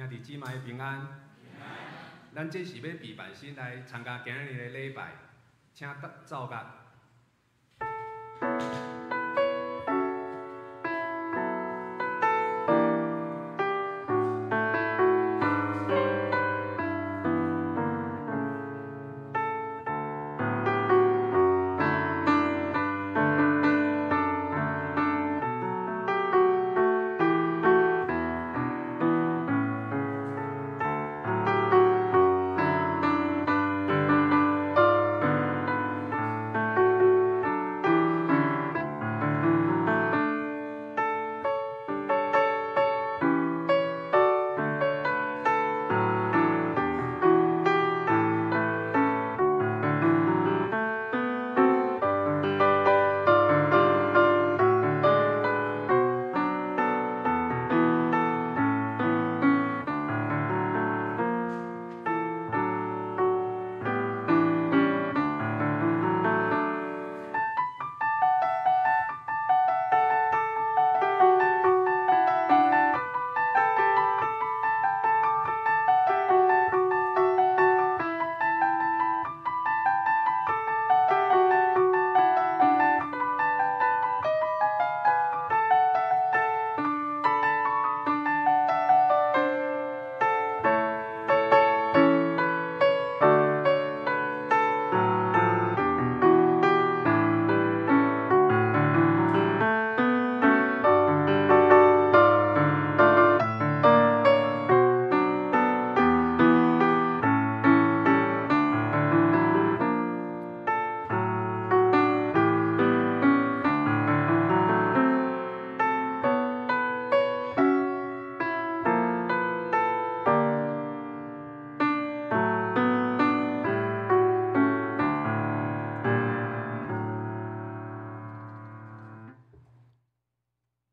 兄弟姊妹平安。咱這是欲備辦身來參加今仔日的禮拜，請奏樂。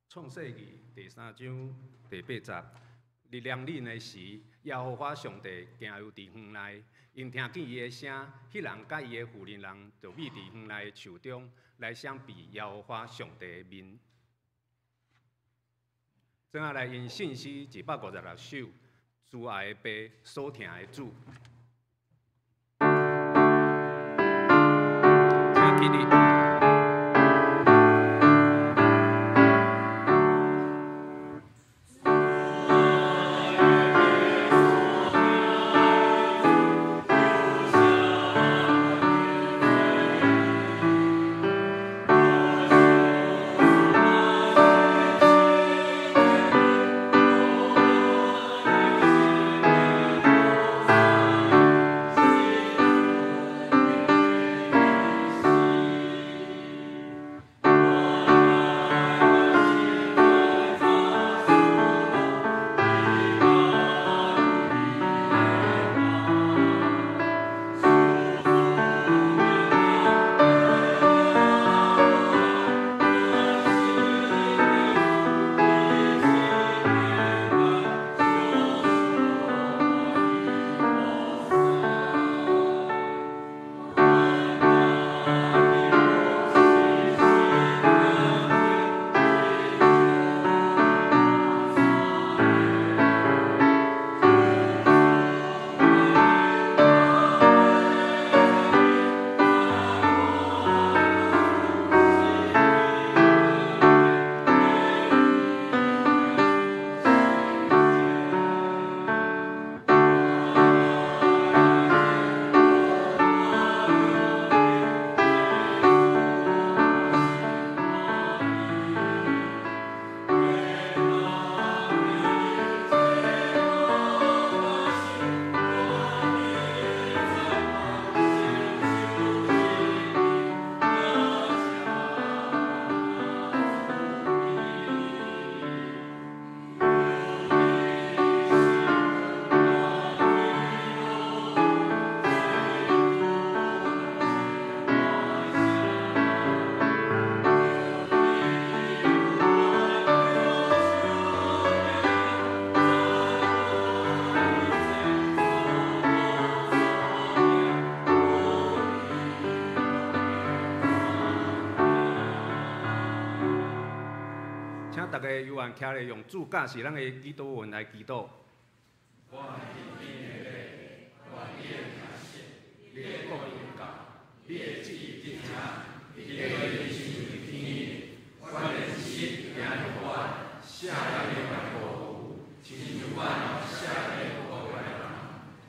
創世記第三章第八節，日涼日的時，耶和華上帝行遊佇園內，𪜶聽見伊的聲，彼人佮伊的婦人人就覕佇園內的樹中來閃避耶和華上帝的面。轉仔來用聖詩156首，慈愛的爸所疼的子。請起立。請大家有緣徛咧，用主教示咱的祈禱文來祈禱。我伫天的父，願你的名聖，你的國臨到，你的旨意佇遮，你的義親像佇天的。阮的一日今日予阮，赦免阮的過誤，親像阮也赦免過誤的人。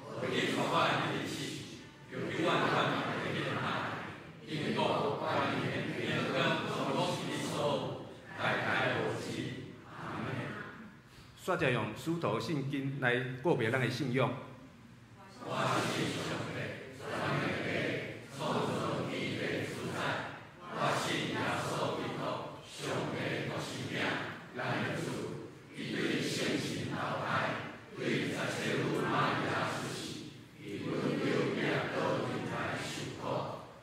無去帶阮入試，又救阮脫離彼個歹。因為國、權柄、榮光，攏是你所有，代代無止。阿門。煞才用使徒信經來告白咱的信仰。我信上帝，全能的創造天地主宰。我信耶穌基督，上帝獨生囝，咱的主。伊對聖神投胎，對十聖女瑪利亞出世，佇本丟彼拉多面前受苦，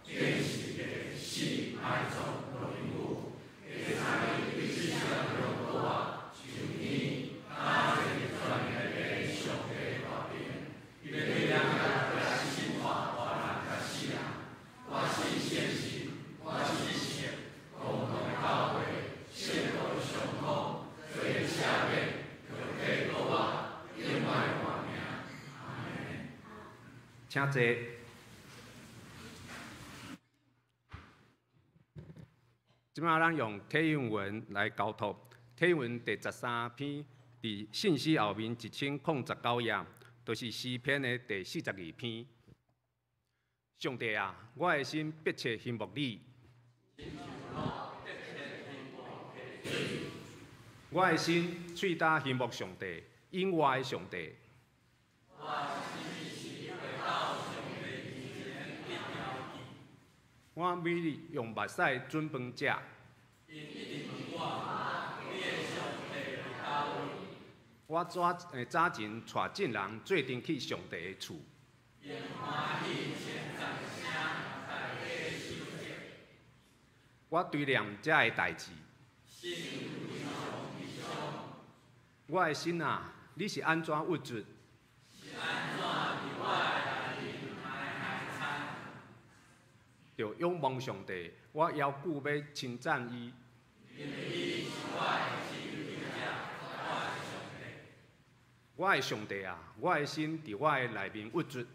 釘十字架死埋葬落陰府，第三日對死人中復活，上天，倚坐佇全能的上帝大爿。伊欲對兩下來審判活人佮死人。我信聖神，我信聖公同的教會，聖徒的相通，罪的赦免，肉體復活，永遠的活命。阿門。請坐。這擺咱用啟應文來交託，啟應文第13篇，佇信息後面1019頁，就是詩篇的第42篇。上帝啊，我的心迫切欣慕你。我的心喙焦欣慕上帝，永活的上帝。我每日用目屎準飯食。我早早前帶眾人做陣去上帝的厝。我追念這个代誌。我的心啊，你是按怎鬱卒？著仰望上帝，我猶久欲稱讚伊。我的上帝啊，我的心佇我的內面鬱卒。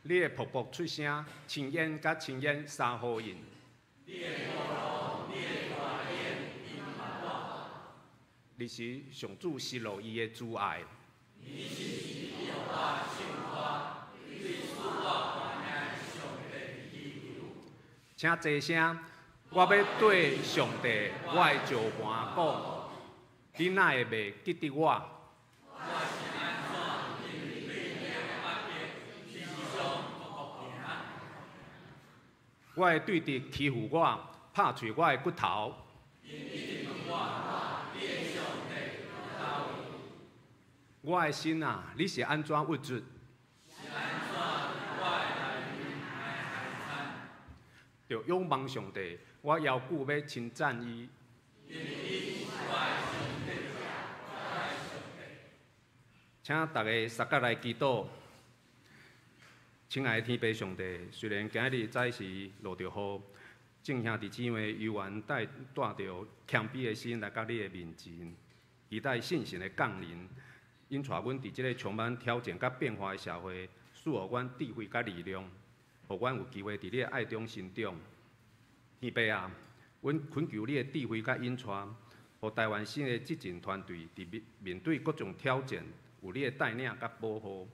你的瀑布出聲，青煙佮青煙相呼應。日時上主失落伊的慈愛。請坐聲，我欲對上帝，我的石磐講，你哪會袂記得我？我的對敵欺負我，拍碎我的骨頭。我的心啊，你是按怎鬱卒？著仰望上帝，我猶久欲稱讚伊。請大家相佮來祈禱。親愛的天父上帝，雖然今日早時落著雨，眾兄弟姊妹猶原帶著謙卑的心來到你的面前，期待聖神的降臨，引帶阮佇這个充滿挑戰佮變化的社會，賜予阮智慧佮力量，予阮有機會佇你的愛中成長。天父啊，阮懇求你的智慧佮引帶，予台灣省的執政團隊佇面對各種挑戰，有你的帶領佮保護，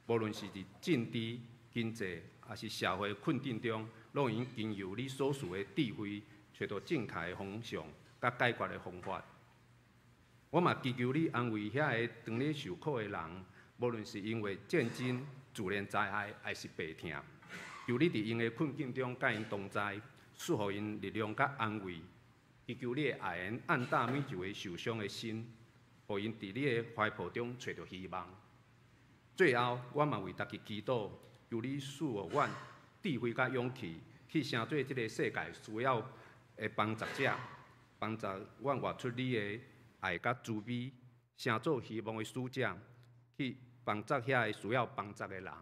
無論是佇政治、經濟，抑是社會困境中，攏會用經由你所賜的智慧，揣到正確的方向，佮解決的方法。我嘛祈求你安慰遐个當咧受苦的人，無論是因為戰爭、自然災害，抑是病痛，求你佇𪜶的困境中佮𪜶同在，賜予𪜶力量佮安慰。祈求你的愛言按搭每一個受傷的心，予𪜶佇你的懷抱中揣著希望。最後，我嘛為家己祈禱，求你賜予阮智慧佮勇氣，去成做這个世界需要的幫助者，幫助阮活出你的愛佮慈悲，成做希望的使者，去幫助遐个需要幫助的人。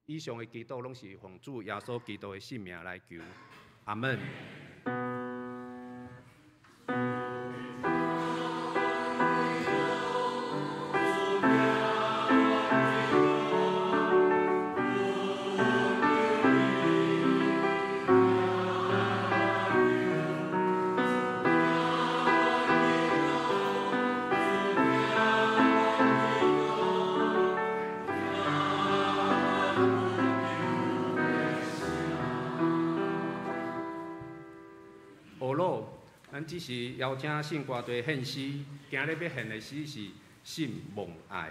以上的祈禱攏是奉主耶穌基督的聖名來求，阿阿門。咱只是邀請聖歌隊獻詩，今日欲獻的詩是《信望愛》。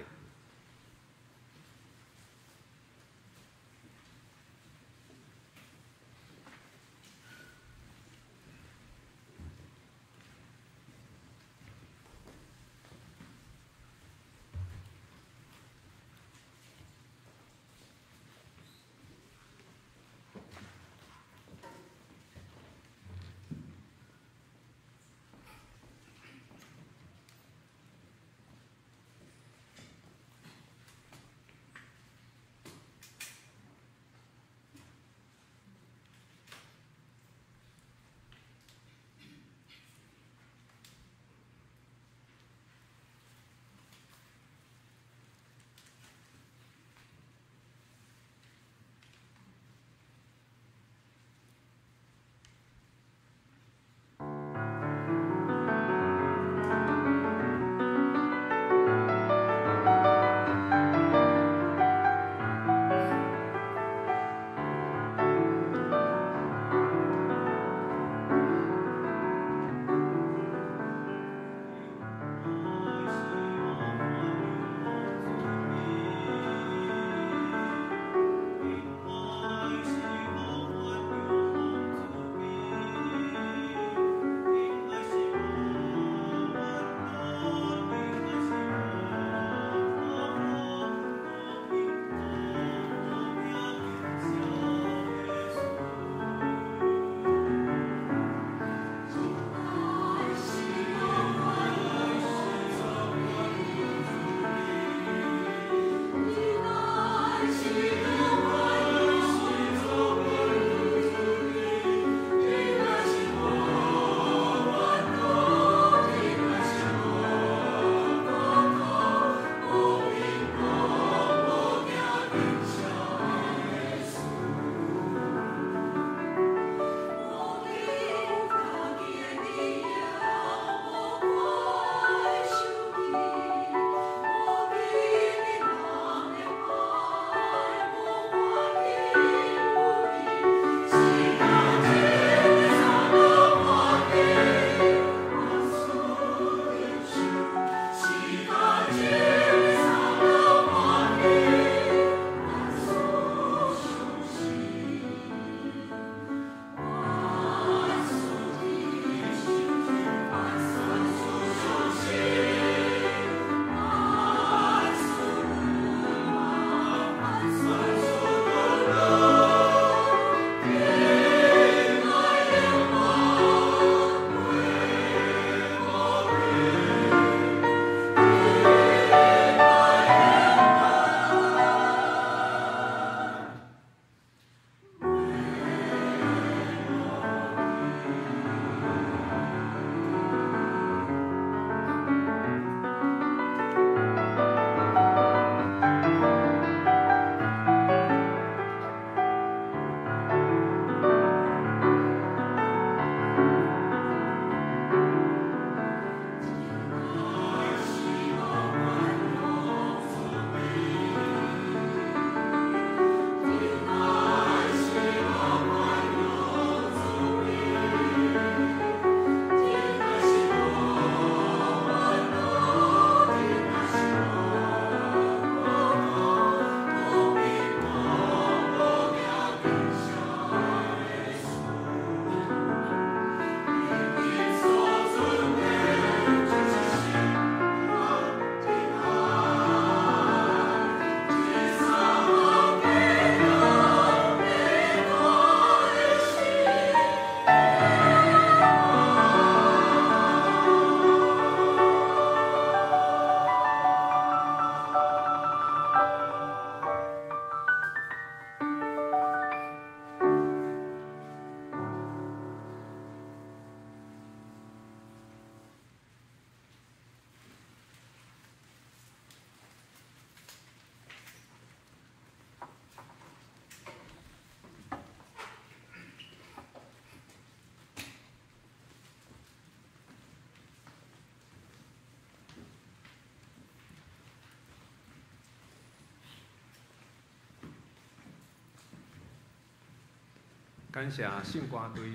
感謝聖歌隊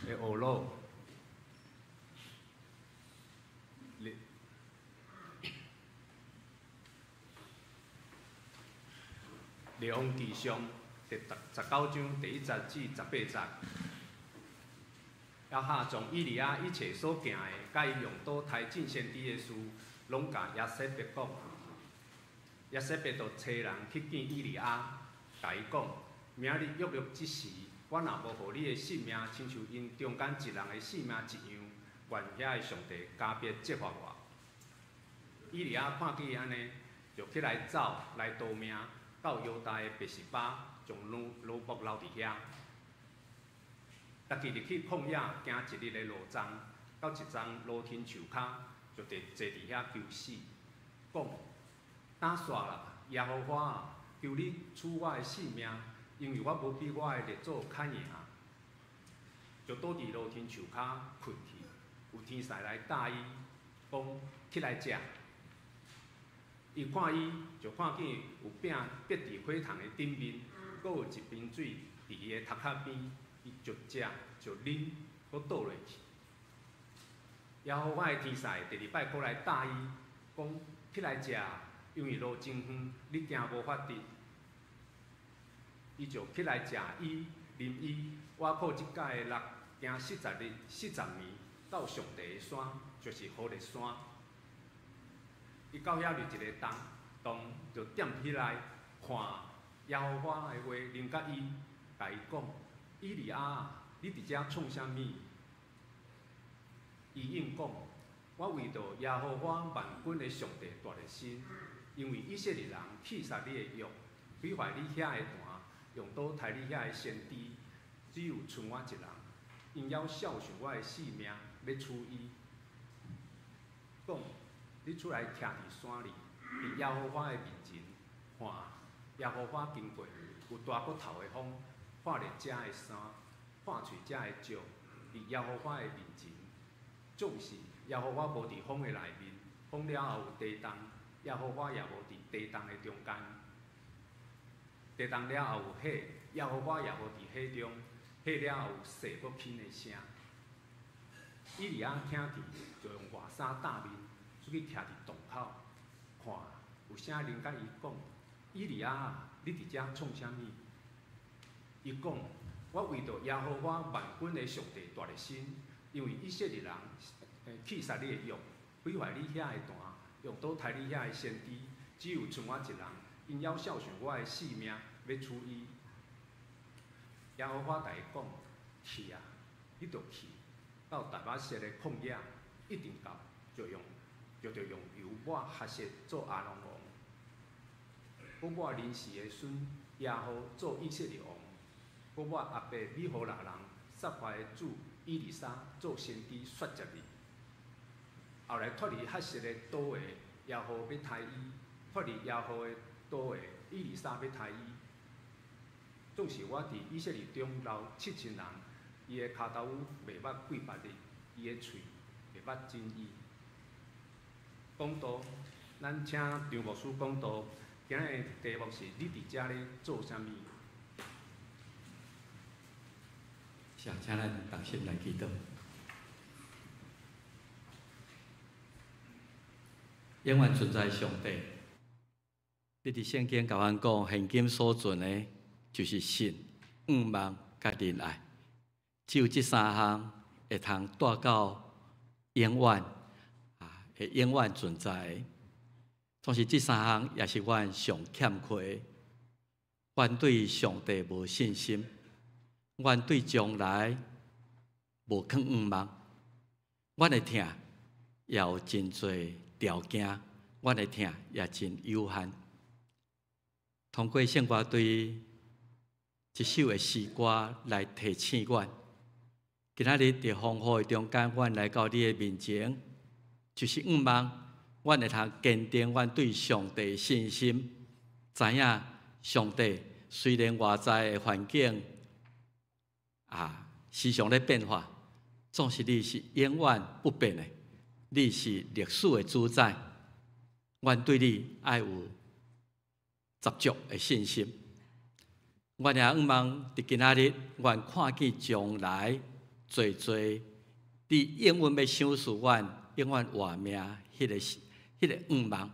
的學魯。列王紀上第19章第1節至18節。亞哈將以利亞一切所行的，佮伊用刀刣眾先知的事，攏共耶洗別講。耶洗別就差人去見以利亞，共伊講：明日約略這時，我若無予你的性命，親像𪜶中間一人的性命一樣，願遐的上帝加倍責罰我。以利亞看見按呢，就起來走來逃命，到猶大的別是巴，將奴僕留佇遐。家己入去曠野，行一日的路程，到一叢羅藤樹跤，就佇坐佇遐求死，講：打煞啦，耶和華啊，求你取我的性命，因為我無比我的列祖較贏。就倒佇羅藤樹跤睏去，有天使來搭伊，講：起來食。伊看伊，就看見有餅煏佇火蟲的頂面，閣有一瓶水佇伊的頭殼邊。伊就食就啉，閣倒落去。耶和華的天使第二擺閣來搭伊，講：起來食，因為路真遠，你驚無法得。伊就起來食伊，啉伊，倚靠這角的力，行40日40暝，到上帝的山，就是何烈山。伊到遐入一个洞，洞就踮起來看耶和華的話臨到伊，共伊講：以利亞，你佇遮創啥物？伊應講：我為著耶和華萬軍的上帝大熱心，因為以色列人棄殺你的約，毀壞你遐的壇，用刀刣你遐的先知，只有賰我一人，𪜶猶肖想我的性命，欲取伊。講：你出來徛佇山裡，佇耶和華的面前，看耶和華經過，有大骨頭的風。破裂遮的山，破碎遮的石，佇耶和華的面前，總是耶和華無佇風的內面，風了後有地動，耶和華也無佇地動的中間。地動了後有火，耶和華也無佇火中，火了後有細閣輕的聲。以利亞聽見，就用外衫罩面，出去徛佇洞口，看有聲臨佮伊講：以利亞，你佇遮創啥物？伊講：我為著耶和華萬軍的上帝大熱心，因為以色列人棄殺你的約，毀壞你遐的壇，用刀刣你遐的先知，只有賰我一人，𪜶猶肖想我的性命，欲取伊。耶和華共伊講：去啊，你著去到大馬色的曠野，一定到，就著用油抹哈薛做亞蘭王，閣抹寧示的孫耶戶做以色列王。閣抹亞伯米何辣人撒法的子以利沙做先知說接你。後來脫離哈薛的刀的耶戶欲刣伊，脫離耶戶的刀的以利沙欲刣伊。總是我佇以色列中留7000人，伊的跤頭趺袂捌幾百日，伊的喙袂捌真醫。講道，咱請張牧師講道。今日題目是：你佇遮咧做啥物？是，請咱同心來祈禱。永遠存在上帝，你佇聖經共阮講，現今所存的，就是信、向望、佮仁愛，只有這三項會通帶到永遠，啊，會永遠存在。總是這三項也是阮上欠缺的。阮對上帝無信心。阮對將來無囥向望，阮的疼也有真濟條件，阮的疼也真有限。通過聖歌隊一首的詩歌來提醒阮，今仔日佇風雨的中間，阮來到你的面前，就是向望，阮會通堅定阮對上帝的信心，知影上帝雖然外在的環境啊，時常咧變化，總是你是永遠不變的，你是歷史的主宰。阮對你愛有十足的信心。阮也向望佇今仔日，阮看見將來濟濟，你永遠欲賞賜阮永遠活命彼個向望。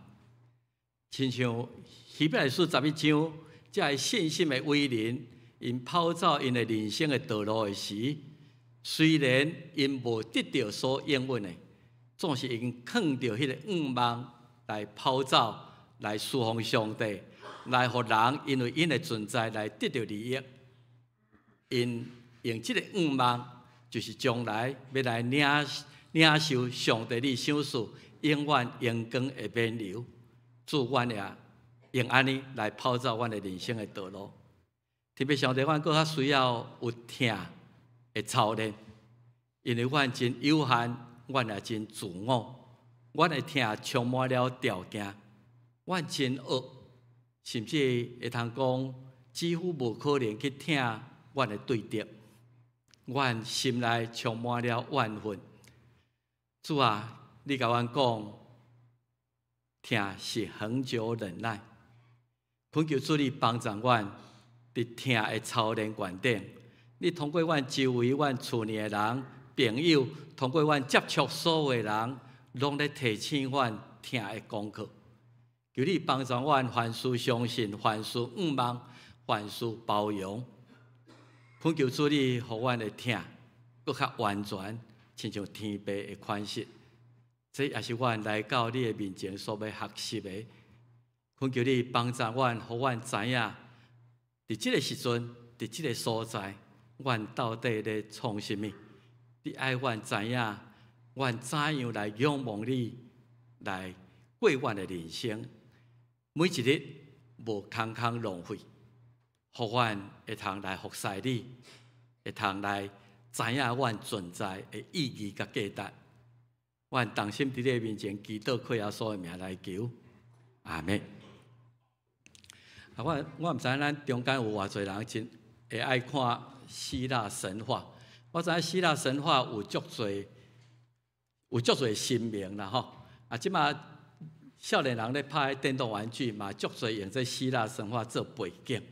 親像希伯來書11章，這个信心的偉人，𪜶跑走𪜶的人生的道路的時，雖然𪜶無得著所應允的，總是已經囥著彼个向望來跑走，來侍奉上帝，來予人因為𪜶的存在來得著利益。𪜶用這个向望，就是將來欲來領受上帝你賞賜永遠榮光的免猶。主，阮也用按呢來跑走阮的人生的道路。特別上帝，阮閣較需要有疼的操練，因為阮真有限，阮也真自我，阮的疼充滿了條件，阮真惡，甚至會通講幾乎無可能去疼阮的對敵。阮心內充滿了怨恨。主啊，你共阮講，疼是恆久忍耐。懇求主你幫助阮，佇疼的操練懸頂，你通過阮周圍、阮厝內的人、朋友，通過阮接觸所有的人，攏咧提醒阮疼的功課。求你幫助阮，凡事相信，凡事向望，凡事包容。懇求主你，予阮的疼閣較完全，親像天父的款式。這也是阮來到你的面前所欲學習的。懇求你幫助阮，予阮知影，佇這个時陣，佇這个所在，阮到底咧創啥物？你愛阮知影，阮怎樣來仰望你，來過阮的人生。每一日無空空浪費，予阮會通來服侍你，會通來知影阮存在的意義佮價值。阮同心佇你面前祈禱，靠耶穌的名來求，阿們。啊，我毋知影咱中間有偌濟人真會愛看希臘神話。我知影希臘神話有足濟神明啦吼。啊，這馬少年人咧拍電動玩具嘛，足濟用這希臘神話做背景。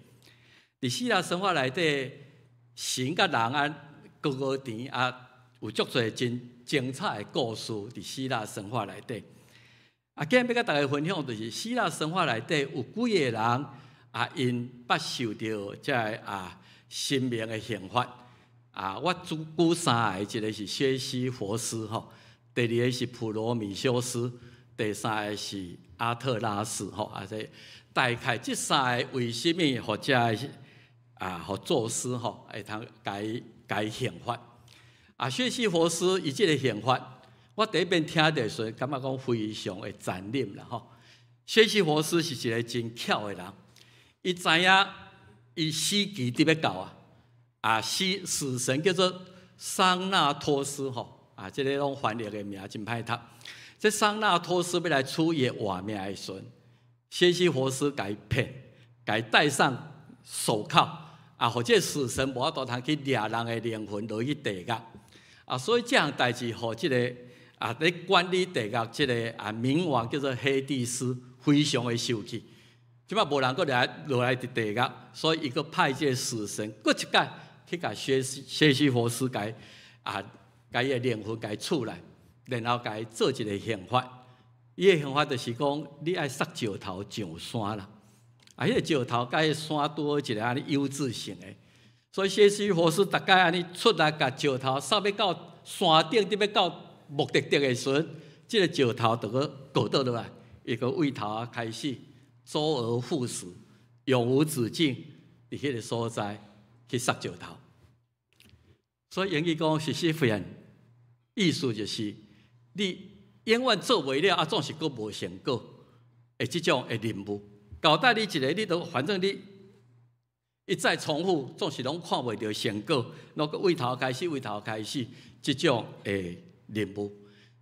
佇希臘神話內底，神佮人啊，高高甜啊，有足濟真精彩的故事佇希臘神話內底。啊，今日欲佮大家分享就是希臘神話內底有幾个人啊，𪜶捌受著這个神明的刑罰。啊，我舉舉三个，一个是薛西弗斯吼，第二个是普羅米修斯，第三个是阿特拉斯吼。啊，這大概這三个為啥物予這个予宙斯吼會通共伊刑罰？啊，薛西弗斯伊這个刑罰，我第一遍聽著時陣，感覺講非常的殘忍啦吼。薛西弗斯是一个真巧的人，伊知影伊死期佇欲到啊，啊死神叫做桑納托斯吼，啊，這个攏翻譯的名真歹讀。這桑納托斯欲來取伊的活命的時陣，薛西弗斯共伊騙，共伊戴上手銬，啊，予這个死神無法度通去掠人的靈魂落去地獄。啊，所以這項代誌，予這个咧管理地獄這个冥王叫做黑帝斯，非常的生氣。這擺無人閣來落來佇地獄，所以伊閣派這个死神，閣一擺去共薛西弗斯共伊的靈魂共伊取來，然後共伊做一个刑罰。伊的刑罰就是講，你愛捒石頭上山啦。啊，彼个石頭佮彼个山拄好一个按呢 U 字形的。所以薛西弗斯逐擺按呢出來，共石頭捒欲到山頂，佇欲到目的地的時陣，這个石頭就閣過倒落來，伊閣對頭仔開始周而復始，永無止境，佇彼个所在去捒石頭。所以英語講 Sisyphean，意思就是你永遠做袂了，啊，總是閣無成果的這種的任務。交代你一个，你都反正你一再重複，總是攏看袂著成果，攏閣對頭開始，對頭開始，這種的任務。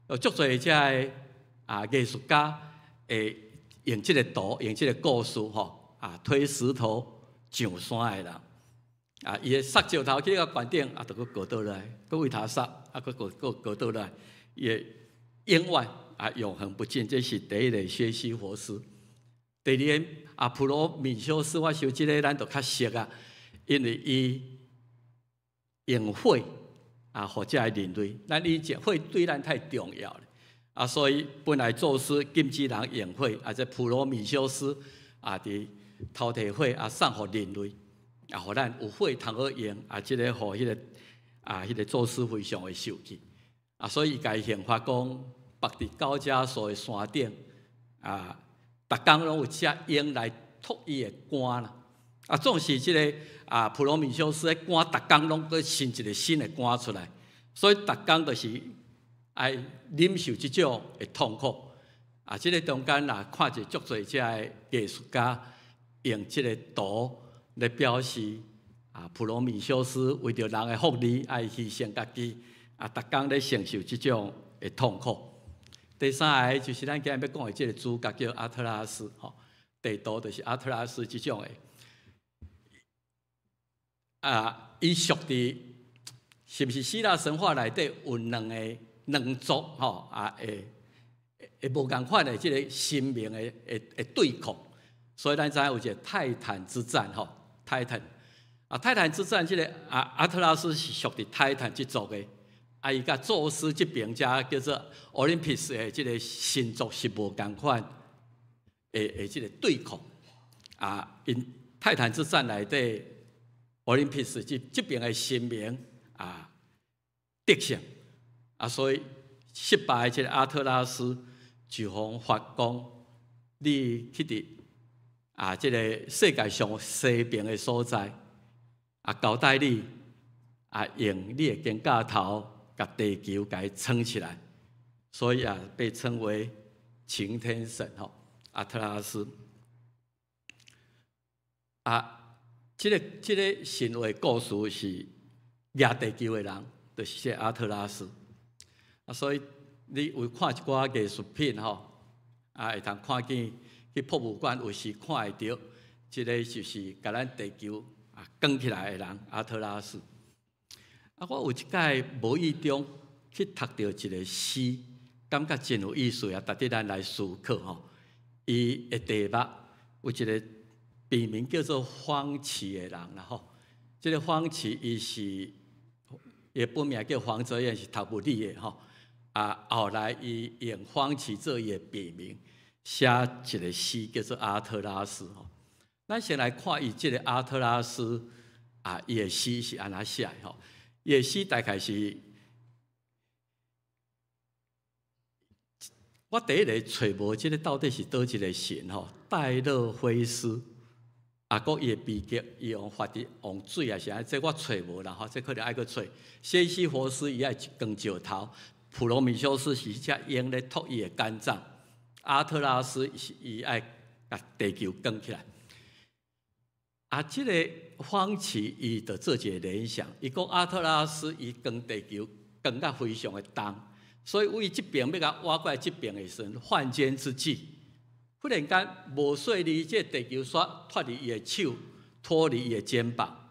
有足濟這个藝術家會用這个圖，用這个故事吼，推石頭上山的人，啊，伊會捒石頭去到懸頂，啊，就閣過倒來，閣對頭捒，啊，閣過閣過倒來，伊會永遠永恆不盡。這是第一个薛西弗斯。第二个普羅米修斯，我想這个咱就較熟啊。因為伊用火啊，予這个人類，咱以前火對咱太重要了啊，所以本來宙斯禁止人用火，啊，這普羅米修斯啊，佇偷提火啊，送予人類，啊，予咱有火通好用，啊，這个予彼个啊，彼个宙斯非常的受氣，啊，所以伊共伊刑罰講，縛佇高加索的山頂，啊，逐工攏有隻鷹來啄伊的肝啦。啊，總是這个啊，普羅米修斯的肝，逐工攏閣生一个新的肝出來，所以逐工就是愛忍受這種的痛苦。啊，這个中間若看者足濟這个藝術家用這个圖來表示啊，普羅米修斯為著人的福利愛犧牲家己，啊，逐工咧承受這種的痛苦。第三个就是咱今日欲講的這个主角叫阿特拉斯，吼，地圖就是阿特拉斯這種的。啊，伊屬佇是毋是希臘神話內底有兩个兩族吼啊？會會無仝款的這个神明的的的對抗，所以咱知影有一个泰坦之戰吼，泰坦啊，泰坦之戰這个啊，阿特拉斯是屬佇泰坦這族的，啊，伊佮宙斯這邊遮叫做奧林匹斯的這个神族是無仝款的的這个對抗，啊，𪜶泰坦之戰內底，奧林匹斯這這邊的神明啊得勝啊，所以失敗的這个阿特拉斯就予發講，你去佇啊這个世界上西邊的所在啊，交代你啊用你的肩胛頭共地球共伊撐起來，所以啊被稱為擎天神吼，阿特拉斯啊。這个這个神話故事是蜈地球的人，就是這个阿特拉斯。啊，所以你有看一寡藝術品吼，啊，會通看見去博物館有時看會著，這个就是共咱地球啊扛起來的人阿特拉斯。啊，我有一擺無意中去讀著一个詩，感覺真有意思啊，值得咱來思考吼。伊的題目有一个筆名叫做方琦的人啦吼，這个方琦伊是伊本名叫黃哲彦，是讀物理的吼。啊，後來伊用方琦做伊的筆名，寫一个詩叫做《阿特拉斯》吼。咱先來看伊這个阿特拉斯啊，伊的詩是按怎寫的吼？伊的詩大概是，我第一个揣無這个到底是佗一个神吼？戴勒菲斯。啊，閣伊的悲劇，伊用發佇用水啊啥，這我揣無啦吼，這可能愛閣揣。西西弗斯伊愛一扛石頭，普羅米修斯是隻鷹咧啄伊的肝臟，阿特拉斯是伊愛共地球扛起來。啊，這个方琦伊就做一个聯想，伊講阿特拉斯伊扛地球扛甲非常的重，所以為這邊欲共挖過來這邊的時陣，換肩之際，忽然間無細膩，這个地球煞脫離伊的手，脫離伊的肩膀。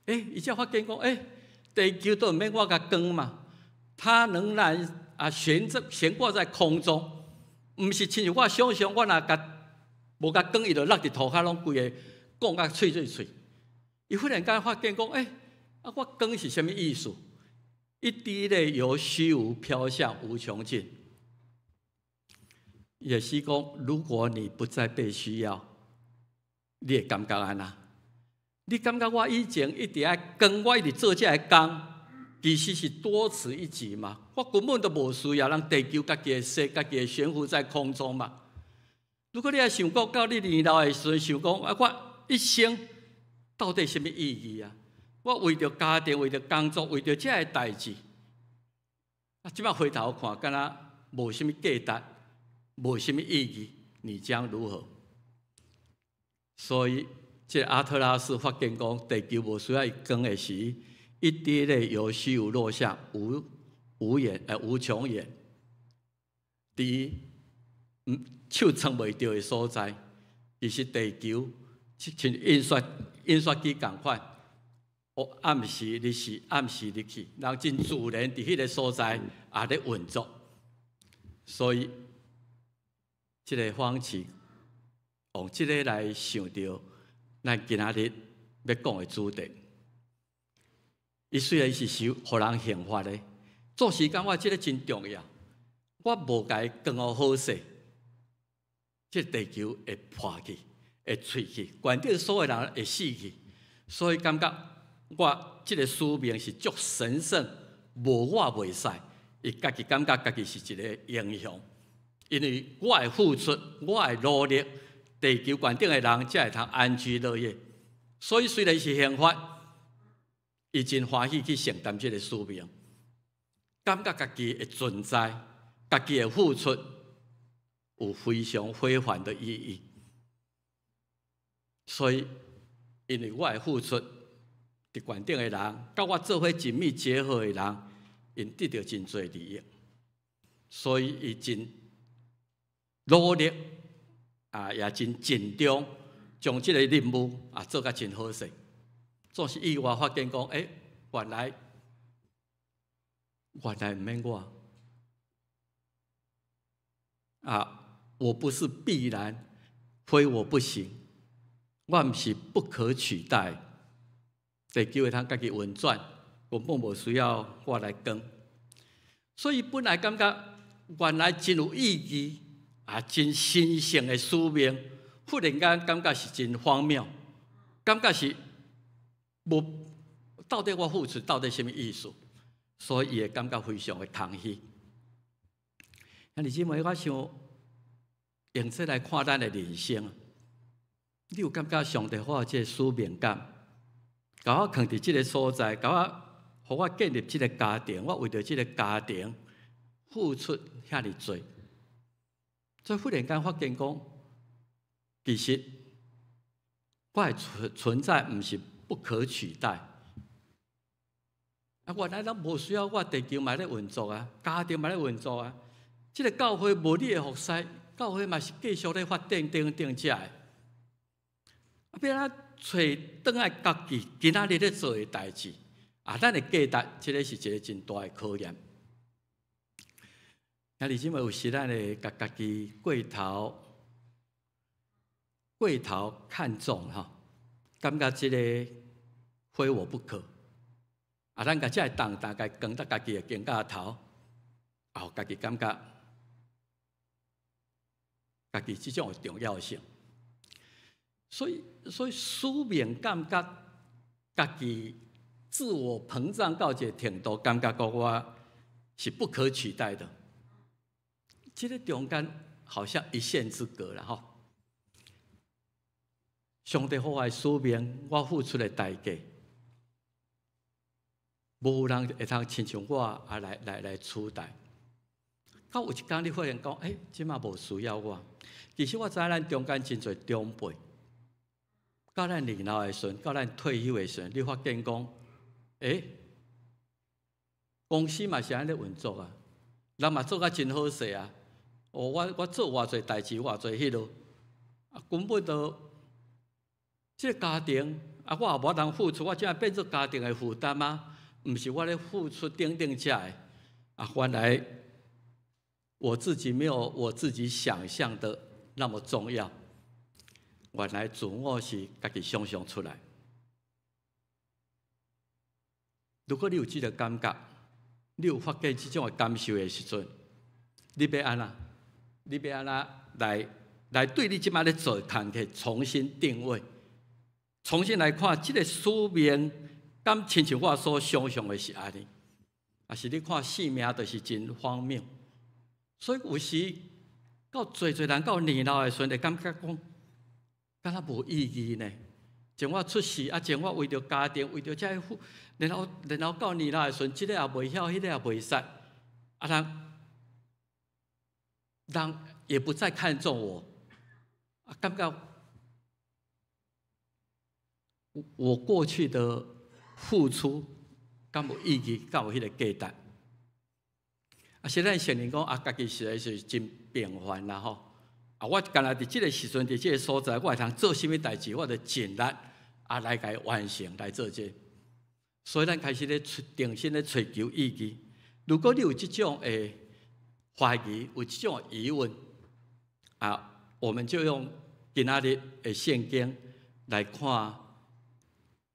欸，伊才發現講，欸，地球都毋免我共扛嘛，它仍然啊懸著懸掛在空中，毋是親像我想象，我若共無共扛，伊就落佇塗跤，攏規个講甲碎碎碎。伊忽然間發現講，欸，啊我扛是啥物意思？一滴淚由虛無飄向無窮盡。也是講，如果你不再被需要，你會感覺按怎？你感覺我以前一直愛扛，我一直做這个工，其實是多此一舉嘛？我根本都無需要讓地球家己會踅，家己會懸浮在空中嘛。如果你愛想講到你年老的時陣，想講啊，我一生到底啥物意義啊？我為著家庭，為著工作，為著這个代誌，啊，這擺回頭看，敢若無啥物價值，無啥物意義，你將如何？所以，這个阿特拉斯發現講，地球無需要伊扛的時，一滴淚由虛無落下，無無遠無窮遠。佇手撐袂著的所在，其實地球親像印刷印刷機仝款，哦，暗時日時，暗時日去，人真自然佇彼个所在也咧運作。所以，這个方式，用這个來想著，咱今仔日欲講的主題。伊雖然是受予人刑罰的，做時感覺這个真重要。我無共伊扛予好勢，這個地球會破去，會碎去，懸頂所有人會死去。所以感覺我這个使命是足神聖，無我袂使。伊家己感覺家己是一个英雄，因為我的付出，我的努力，地球懸頂的人才會通安居樂業。所以雖然是刑罰，伊真歡喜去承擔這个使命，感覺家己的存在，家己的付出有非常非凡的意義。所以，因為我的付出，佇懸頂的人，佮我做伙緊密結合的人，𪜶得著真濟利益，所以伊真努力啊，也真盡忠，將這个任務啊做甲真好勢。總是意外發現講，欸，原來毋免我啊，我不是必然，非我不行，我毋是不可取代。地球會通家己運轉，根本無需要我來扛。所以本來感覺原來真有意義啊，真神聖的使命，忽然間感覺是真荒謬，感覺是無到底我付出到底啥物意思？所以伊會感覺非常的空虛。兄弟姊妹，我想用這來看咱的人生，你有感覺上帝予我這个使命感，共我囥佇這个所在，共我予我建立這个家庭，我為著這个家庭付出遐爾濟，所以忽然間發現講，其實我的存在毋是不可取代。啊，原來攏無需要我，地球嘛咧運作啊，家庭嘛咧運作啊。這个教會無你的服侍，教會嘛是繼續咧發展等等遮的。啊，欲按怎揣轉來家己今仔日咧做的代誌啊，咱的價值，這个是一个真大的考驗。兄弟姊妹，有時咱會共家己過頭看重吼，感覺這个非我不可。啊，咱共這个重擔共扛佇家己的肩胛頭，啊，家己感覺家己這種的重要性。所以使命感覺家己自我膨脹到一个程度，感覺講我是不可取代的。這个中間好像一線之隔啦吼。上帝予我的使命，我付出的代價，無人會通親像我啊來取代。到有一工你發現講，欸，這馬無需要我。其實我知咱中間真濟長輩，到咱年老的時陣，到咱退休的時陣，你發現講，欸，公司嘛是按呢運作啊，人嘛做甲真好勢啊。哦，我做偌濟代誌，偌濟彼落，啊，根本都這个家庭啊，我也無通付出，我這變做家庭的負擔啊，毋是我咧付出等等遮的，啊，原來我自己沒有我自己想象的那麼重要。原來自我是家己想象出來。如果你有這个感覺，你有發覺這種的感受的時陣，你欲按怎？你欲按怎來對你這擺咧做工課重新定位，重新來看這个使命，敢親像我所想象的是按呢？抑是你看性命就是真荒謬。所以有時到濟濟人到年老的時陣，會感覺講，敢若無意義呢？從我出世啊，從我為著家庭，為著這個，然後到年老的時陣，這个也袂曉，彼个也袂識，啊人也不再看重我，啊，感覺我過去的付出敢有意義，敢有彼个價值？啊，雖然承認講啊，家己實在是真平凡啦吼。啊，我干焦佇這个時陣，佇這个所在，我會通做啥物代誌，我就盡力啊來共伊完成來做這個。所以咱開始咧重新咧揣求意義。如果你有這種的懷疑，有這種疑問，啊，我們就用今仔日的聖經來看。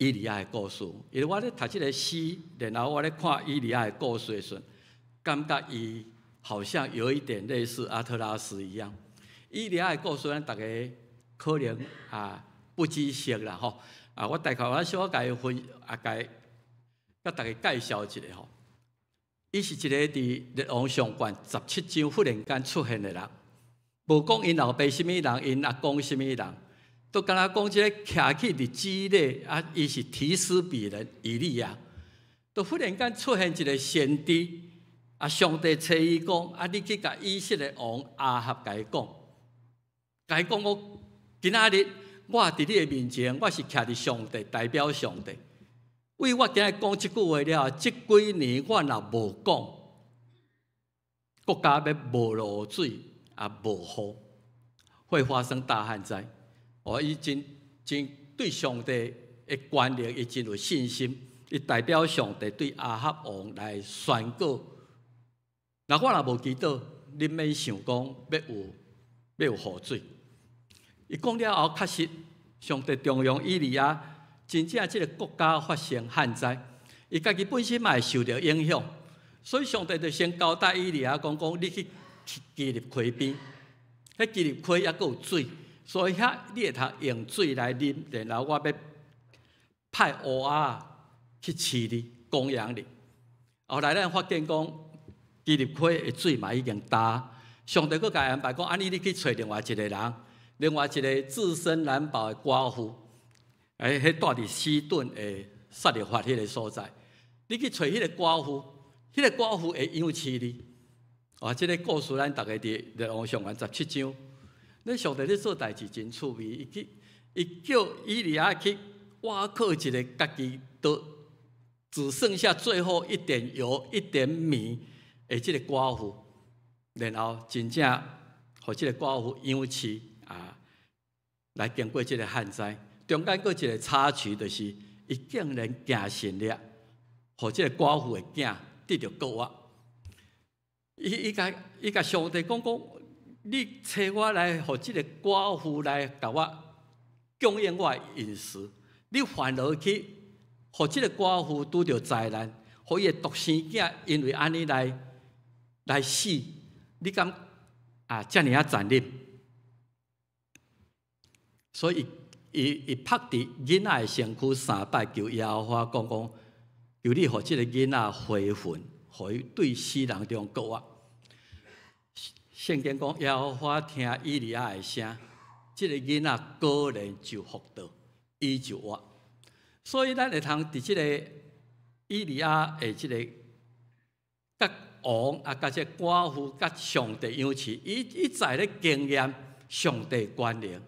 以利亞的故事，因為我咧讀這个詩，然後我咧看以利亞的故事的時陣，感覺伊好像有一點類似阿特拉斯一樣。以利亞的故事，咱逐家可能啊不知悉啦吼。啊，我大概我小可共伊分啊，共佮逐家介紹一下吼。伊是一个佇列王上卷17章忽然間出現的人，無講𪜶老爸啥物人，𪜶阿公啥物人。都敢若講這个徛起佇基列啊，伊是提斯比人以利亞，都忽然間出現一个先知，啊，上帝揣伊講，啊，你去共以色列王亞哈共伊講，共伊講我今仔日我佇你的面前，我是徛佇上帝代表上帝，為我今日講這句話了後，這幾年我若無講，國家欲無落水啊，無雨，會發生大旱災。哦，伊真真對上帝的權力，伊真有信心。伊代表上帝對亞哈王來宣告。若我若無祈禱，恁免想講欲有雨水。伊講了後，確實上帝重用以利亞，真正這个國家發生旱災，伊家己本身嘛會受著影響。所以上帝就先交代以利亞講講，你去基立溪邊，彼基立溪猶閣有水。所以遐你會通用水來啉，然後我欲派烏鴉去飼你、供養你。後來咱發現講，基立溪的水嘛已經焦，上帝閣共伊安排講，按呢你去揣另外一个人，另外一个自身難保的寡婦，欸，彼住佇西頓的撒勒法彼个所在，你去揣彼个寡婦，彼个寡婦會養飼你。啊，這个故事咱逐家佇列王上卷17章。恁上帝咧做代誌真趣味，伊去伊叫以利亞去倚靠一个家己都只剩下最後一點油、一點米的這个寡婦，然後真正予這个寡婦養飼啊，來經過這个旱災。中間閣一个插曲，就是伊竟然行神跡，予這个寡婦的囝得著復活。伊共上帝講講，你揣我來，予這个寡婦來共我供應我的飲食。你反而去予這个寡婦拄著災難，予伊的獨生囝因為按呢來死，你敢啊遮爾仔殘忍？所以伊拍佇囡仔的身軀三擺，求耶和華講講，求你予這个囡仔回魂，予伊對死人中復活。聖經講，耶和華聽以利亞的聲，這个囡仔果然就復活，伊就活。所以咱會通佇這个以利亞的這个佮王啊，佮這个寡婦，佮上帝養飼，伊一再咧經驗上帝權能。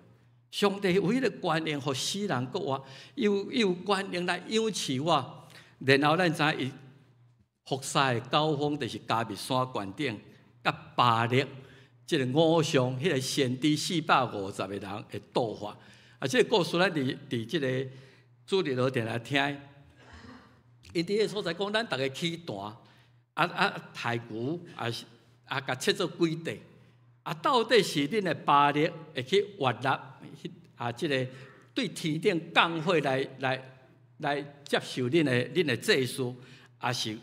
上帝有彼个權能，予死人復活，伊有權能來養飼我。然後咱知影伊服侍的高峰，就是迦密山懸頂，佮巴力這个偶像，彼个先知450个人的鬥法。啊，這个故事咱佇這个主日學定來聽。𪜶佇彼个所在講，咱逐家起壇，啊刣牛，啊是啊共切做幾塊，啊到底是恁的巴力會去悅納，啊這个對天頂降火來接受恁的祭司，抑是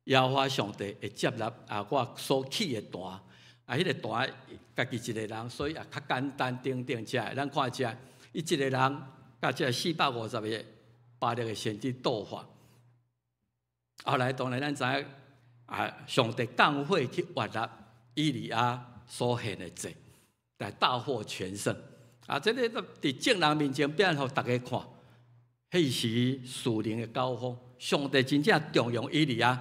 耶和華上帝會接納啊我所起的壇，啊彼个壇家己一个人，所以也較簡單等等遮的。咱看遮，伊一个人佮這450个巴力的先知鬥法。後來當然咱知影啊，上帝降火去悅納以利亞所獻的祭，來大獲全勝。啊，這个佇眾人面前表現予逐家看，彼時屬靈的高峰，上帝真正重用以利亞，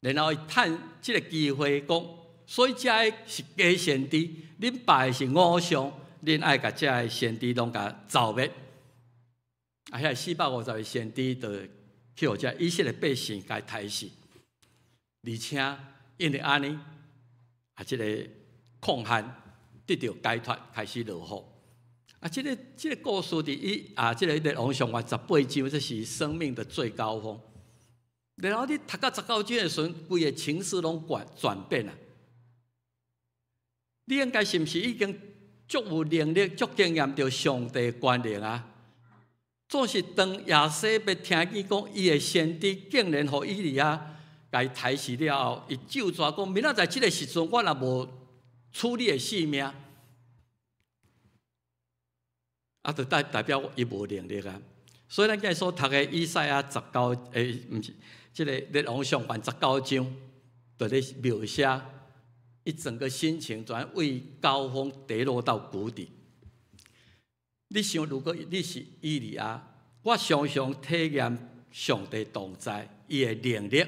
然後伊趁這个機會講，所以這个是假先知，恁拜的是偶像，恁愛共這个先知攏共剿滅。啊，遐450个先知就去予這以色列百姓共刣死，而且因為按呢，啊，這个曠旱得著解脫，開始落雨。啊，這个故事佇伊啊，這个列王上卷18章，這是生命的最高峰。然後你讀到19章的時陣，規个情勢攏轉變啊！你應該是毋是已經足有能力、足經驗著上帝權能啊？總是當耶洗別聽見講伊的先知竟然予以利亞共伊刣死了後，伊咒詛講：明仔載這个時陣，我若無取你的性命，啊，就代表伊無能力啊。所以咱今日所讀的以賽亞十九，毋是這个列王上傳十九章，就咧描寫伊整個心情全為高峰跌落到谷底。你想，如果你是以利亞，我常常體驗上帝同在，伊的能力，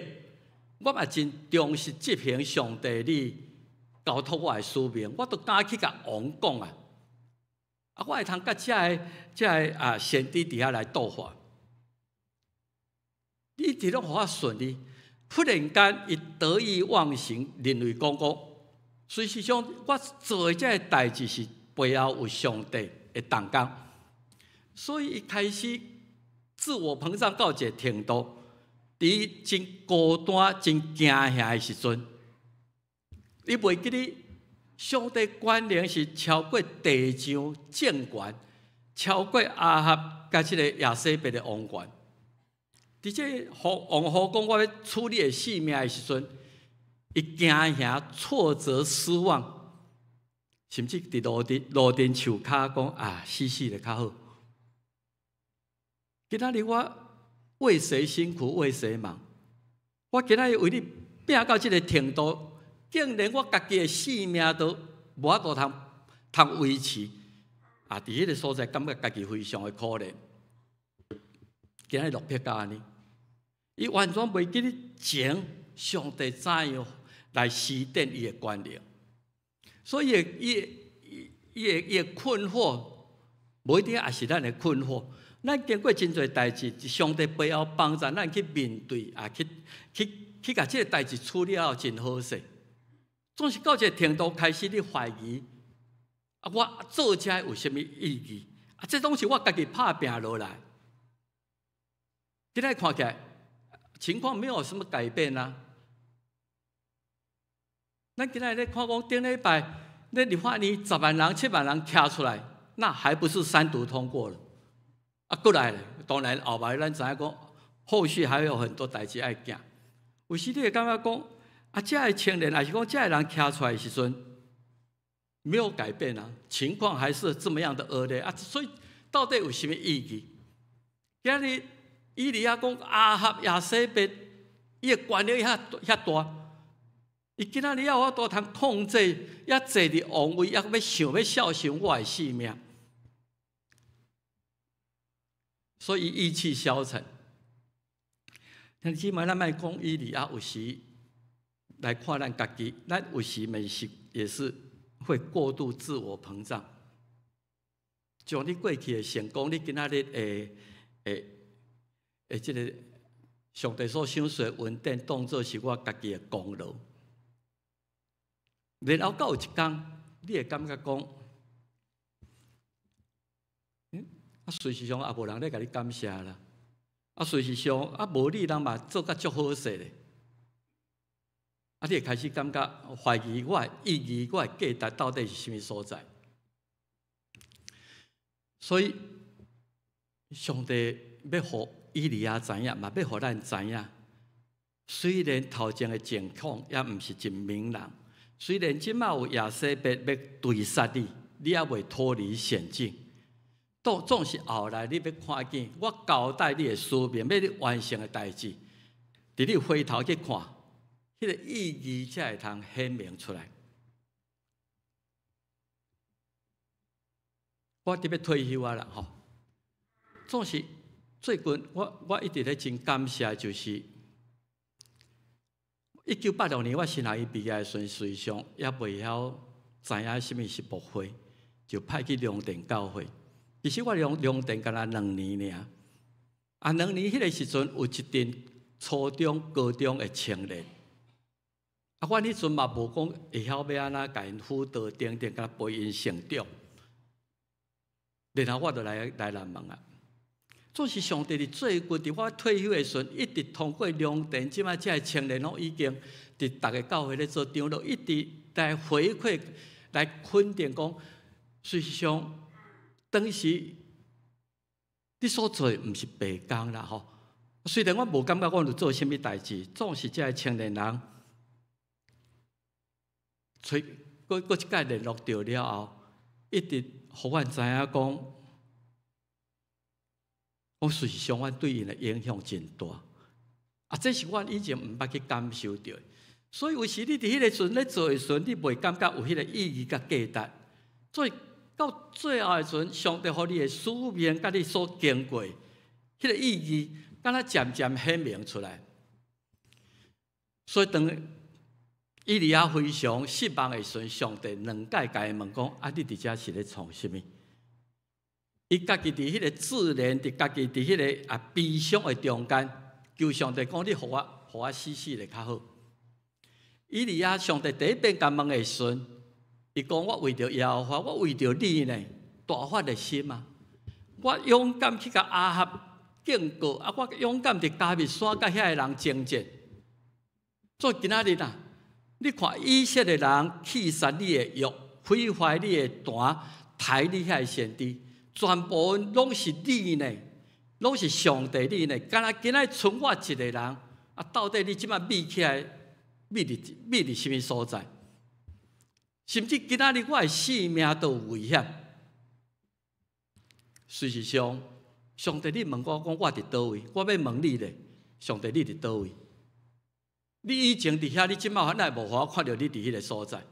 我嘛真忠實執行上帝你交託我的使命，我都敢去共王講啊！啊，我會通佮這个啊先知佇遐來鬥法，你一直攏予我順利，忽然間伊得意忘形，認為講，事實上我做的這个代誌是背後有上帝的同工，所以伊開始自我膨脹到一个程度，佇真孤單、真驚嚇的時陣，你袂記得上帝權能是超過地上政權，超過亞哈佮這个耶洗別的王權。佇這王呼講我欲取你的性命的時陣，伊驚嚇、挫折、失望，甚至佇路頂樹跤講啊，死死就較好。今仔日我為誰辛苦為誰忙？我今仔日為你拼到這个程度，竟然我家己的性命都無法度通維持。啊！佇彼个所在，感覺家己非常的可憐。今仔日落魄到按呢，伊完全袂記得前上帝怎樣來施展伊的權能，所以伊的困惑，無一定也是咱的困惑。咱經過真濟代誌，上帝背後幫助咱去面對啊，去共這个代誌處理了真好勢。總是到一个程度開始，你懷疑啊，我做這有啥物意義？啊，這攏是我家己拍拚落來。今仔看起來情況沒有什麼改變啊。咱今仔咧看講頂禮拜，咧立法院10萬人、7萬人徛出來，那還不是三讀通過了？啊，過來，當然後擺咱知影講，後續還有很多代誌愛行。有時你會感覺講，啊，這个青年，還是講這个人徛出來的時陣，沒有改變啊，情況還是這麼樣的惡劣啊，所以到底有啥物意義？今日以利亞講亞哈耶洗別，伊的權力遐遐大，伊今仔日猶有法度通控制，抑坐佇王位，抑欲想欲肖想我的性命，所以意氣消沉。兄弟姊妹，咱莫講以利亞有時來看咱家己，咱有時嘛是也是會過度自我膨脹，將你過去的成功，你今仔日會這个上帝所賞賜的恩典，當做是我家己的功勞。然後到有一天，你會感覺講，啊，事實上也無人咧共你感謝啦。啊，事實上啊，無你人嘛做甲足好勢咧。啊，你會開始感覺懷疑我的意義、我的價值到底是啥物所在？所以，上帝欲予以利亞知影，嘛欲予咱知影。雖然頭前的情況猶毋是真明朗，雖然這馬有耶洗別欲追殺你，你猶未脫離險境。都總是後來你欲看見我交代你的使命，欲你完成的代誌，佇你回頭去看，彼个意義才會通顯明出來。我特別退休啊啦吼，總是最近我一直咧真感謝，就是1986年我神學院畢業的時陣，實際上猶袂曉知影啥物是牧會，就派去龍田教會。其實我龍田敢若兩年爾，啊兩年彼个時陣有一陣初中、高中的青年，啊，阮彼陣嘛無講會曉欲按怎共𪜶輔導等等，共陪𪜶成長。然後我就來南門啊。總是上帝佇最近佇我退休的時陣，一直通過龍田，這擺這个青年攏已經佇逐个教會咧做長老，一直來回饋、來肯定講，事實上當時你所做的毋是白工啦吼。雖然我無感覺我有做啥物代誌，總是這个青年人，揣閣閣一擺聯絡著了後，一直予阮知影講，講事實上，阮對𪜶的影響真大。啊，這是阮以前毋捌去感受著的。所以有時你佇彼个時陣咧做的時陣，你袂感覺有彼个意義佮價值。所以到最後的時陣，上帝予你的使命，佮你所經過，彼个意義，敢若漸漸顯明出來。所以當以利亞非常失望的時陣，上帝兩擺共伊問講：啊，你佇遮是咧創啥物？伊家己佇彼个自憐，佇家己佇彼个悲傷的中間，求上帝講：你予我，予我死死咧較好。以利亞上帝第一遍共問的時陣，伊講：我為著耶和華，我為著你呢，大發熱心啊！我勇敢去共亞哈警告，啊！我勇敢佇迦密山佮遐个人爭戰。所以今仔日啊，你看以色列人棄殺你的約，毀壞你的壇，刣你遐个先知，全部攏是你呢，攏是上帝你呢。敢若今仔賰我一个人，啊！到底你這擺秘起來，秘佇秘佇啥物所在？甚至今仔日我的性命都有危險。事實上，上帝，你問我講我佇佗位？我欲問你咧，上帝你佇佗位？你以前佇遐，你這擺哪會無予我看著你佇彼个所在？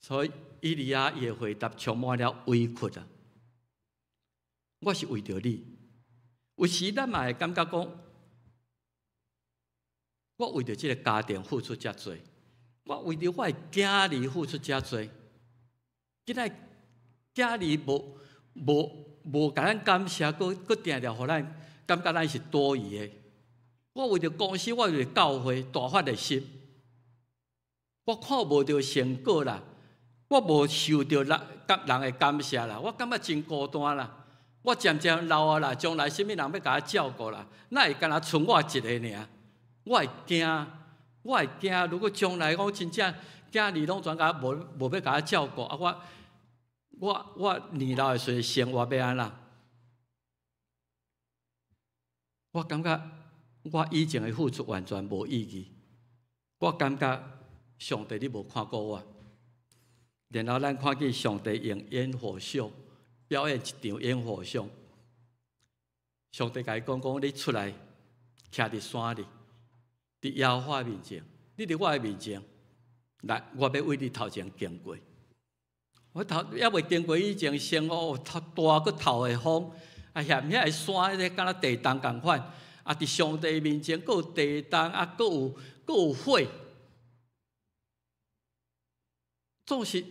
所以以利亞伊的回答充滿了委屈啊！我是為著你，有時咱嘛會感覺講，我為著這个家庭付出遮濟，我為著我的囝兒付出遮濟，今仔囝兒無無無共咱感謝，閣閣定定予咱感覺咱是多餘的。我為著公司，我為著教會大發熱心，我看無著成果啦，我無受著人人的感謝啦，我感覺真孤單啦。我漸漸老啊啦，將來啥物人欲共我照顧啦？哪會干焦賰我一个爾？我會驚，我會驚。如果將來我真正囝兒攏全共無無欲共我照顧，啊我我我年老的時陣生活欲按怎？我感覺我以前的付出完全無意義。我感覺上帝你無看顧我，然後咱看見上帝用煙火秀表演一場煙火秀。上帝共伊講講，你出來徛佇山裡，佇耶和華面前，你佇我的面前，來，我欲為你頭前經過。我頭猶未經過以前，先哦，頭大閣透的風，啊，踮遐个山，彼个敢若地動仝款，啊，佇上帝面前閣有地動，啊，閣有閣有火，總是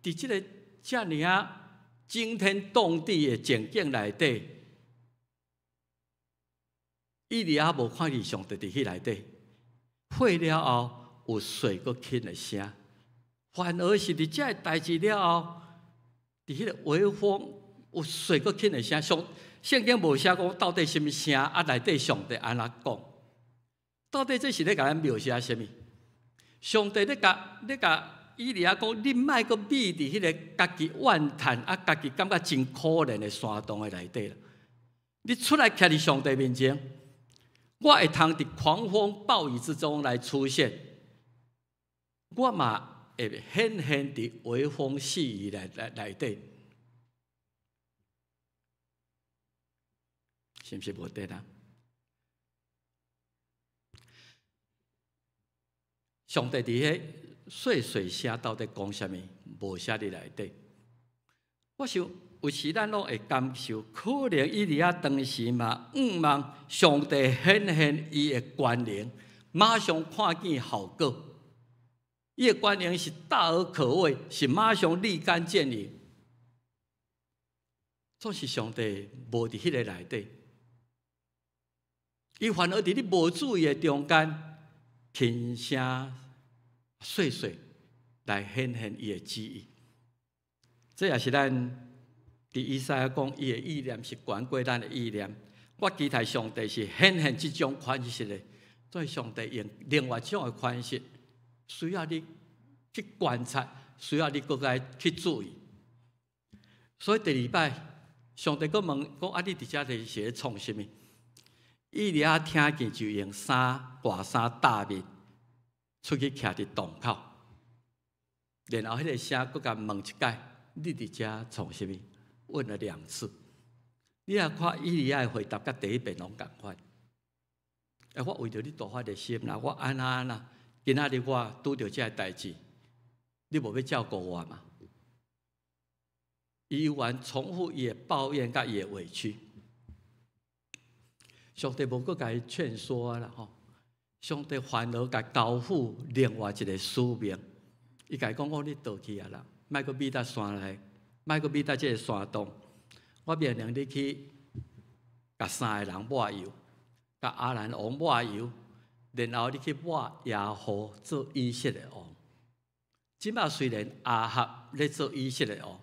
佇這个遮爾仔驚天動地的情景內底，以利亞無看見上帝佇彼內底，火了後有水閣輕的聲，反而是佇這个代誌了後，佇彼个微風有水閣輕的聲，上聖經無寫講到底啥物聲，啊內底上帝按怎講？到底這是咧共咱描寫啥物？上帝咧共咧共以利亞講，你莫閣秘佇彼个家己怨嘆啊，家己感覺真可憐的山洞的內底啦。你出來徛佇上帝面前，我會通佇狂風暴雨之中來出現，我嘛會顯現佇微風細雨內內內底，是毋是無對啦？上帝佇彼細細聲到底講啥物？無寫佇內底。我想有時咱攏會感受，可能以利亞當時嘛，向望上帝顯現伊的權能，馬上看見效果。伊的權能是大而可畏，是馬上立竿見影。總是上帝無佇彼个內底，伊反而佇你無注意的中間，輕聲細細來顯現伊的旨意。這也是咱佇以賽亞講，伊的意念是懸過咱的意念。我期待上帝是顯現這種款式的，所以上帝用另外一種的款式，需要你去觀察，需要你閣來去注意。所以第二擺，上帝閣問講啊，你佇遮是咧創啥物？以利亞聽見就用衫外衫搭面，出去徛佇洞口。然後彼个聲閣共問一擺：你佇遮創啥物？問了兩次。你若看以利亞的回答，佮第一遍攏仝款。欸，我為著你大發熱心啦，我按怎按怎，今仔日我拄著這个代誌，你無欲照顧我嗎？伊猶原重複伊的抱怨佮伊的委屈。上帝無閣共伊勸說啦吼，上帝反而共交付另外一个使命。伊共伊講講你倒去啊啦，莫閣覕佇山內，莫閣覕佇這个山洞。我命令你去，共三个人抹油，共亞蘭王抹油，然後你去抹耶戶做以色列王。這擺雖然亞哈咧做以色列王，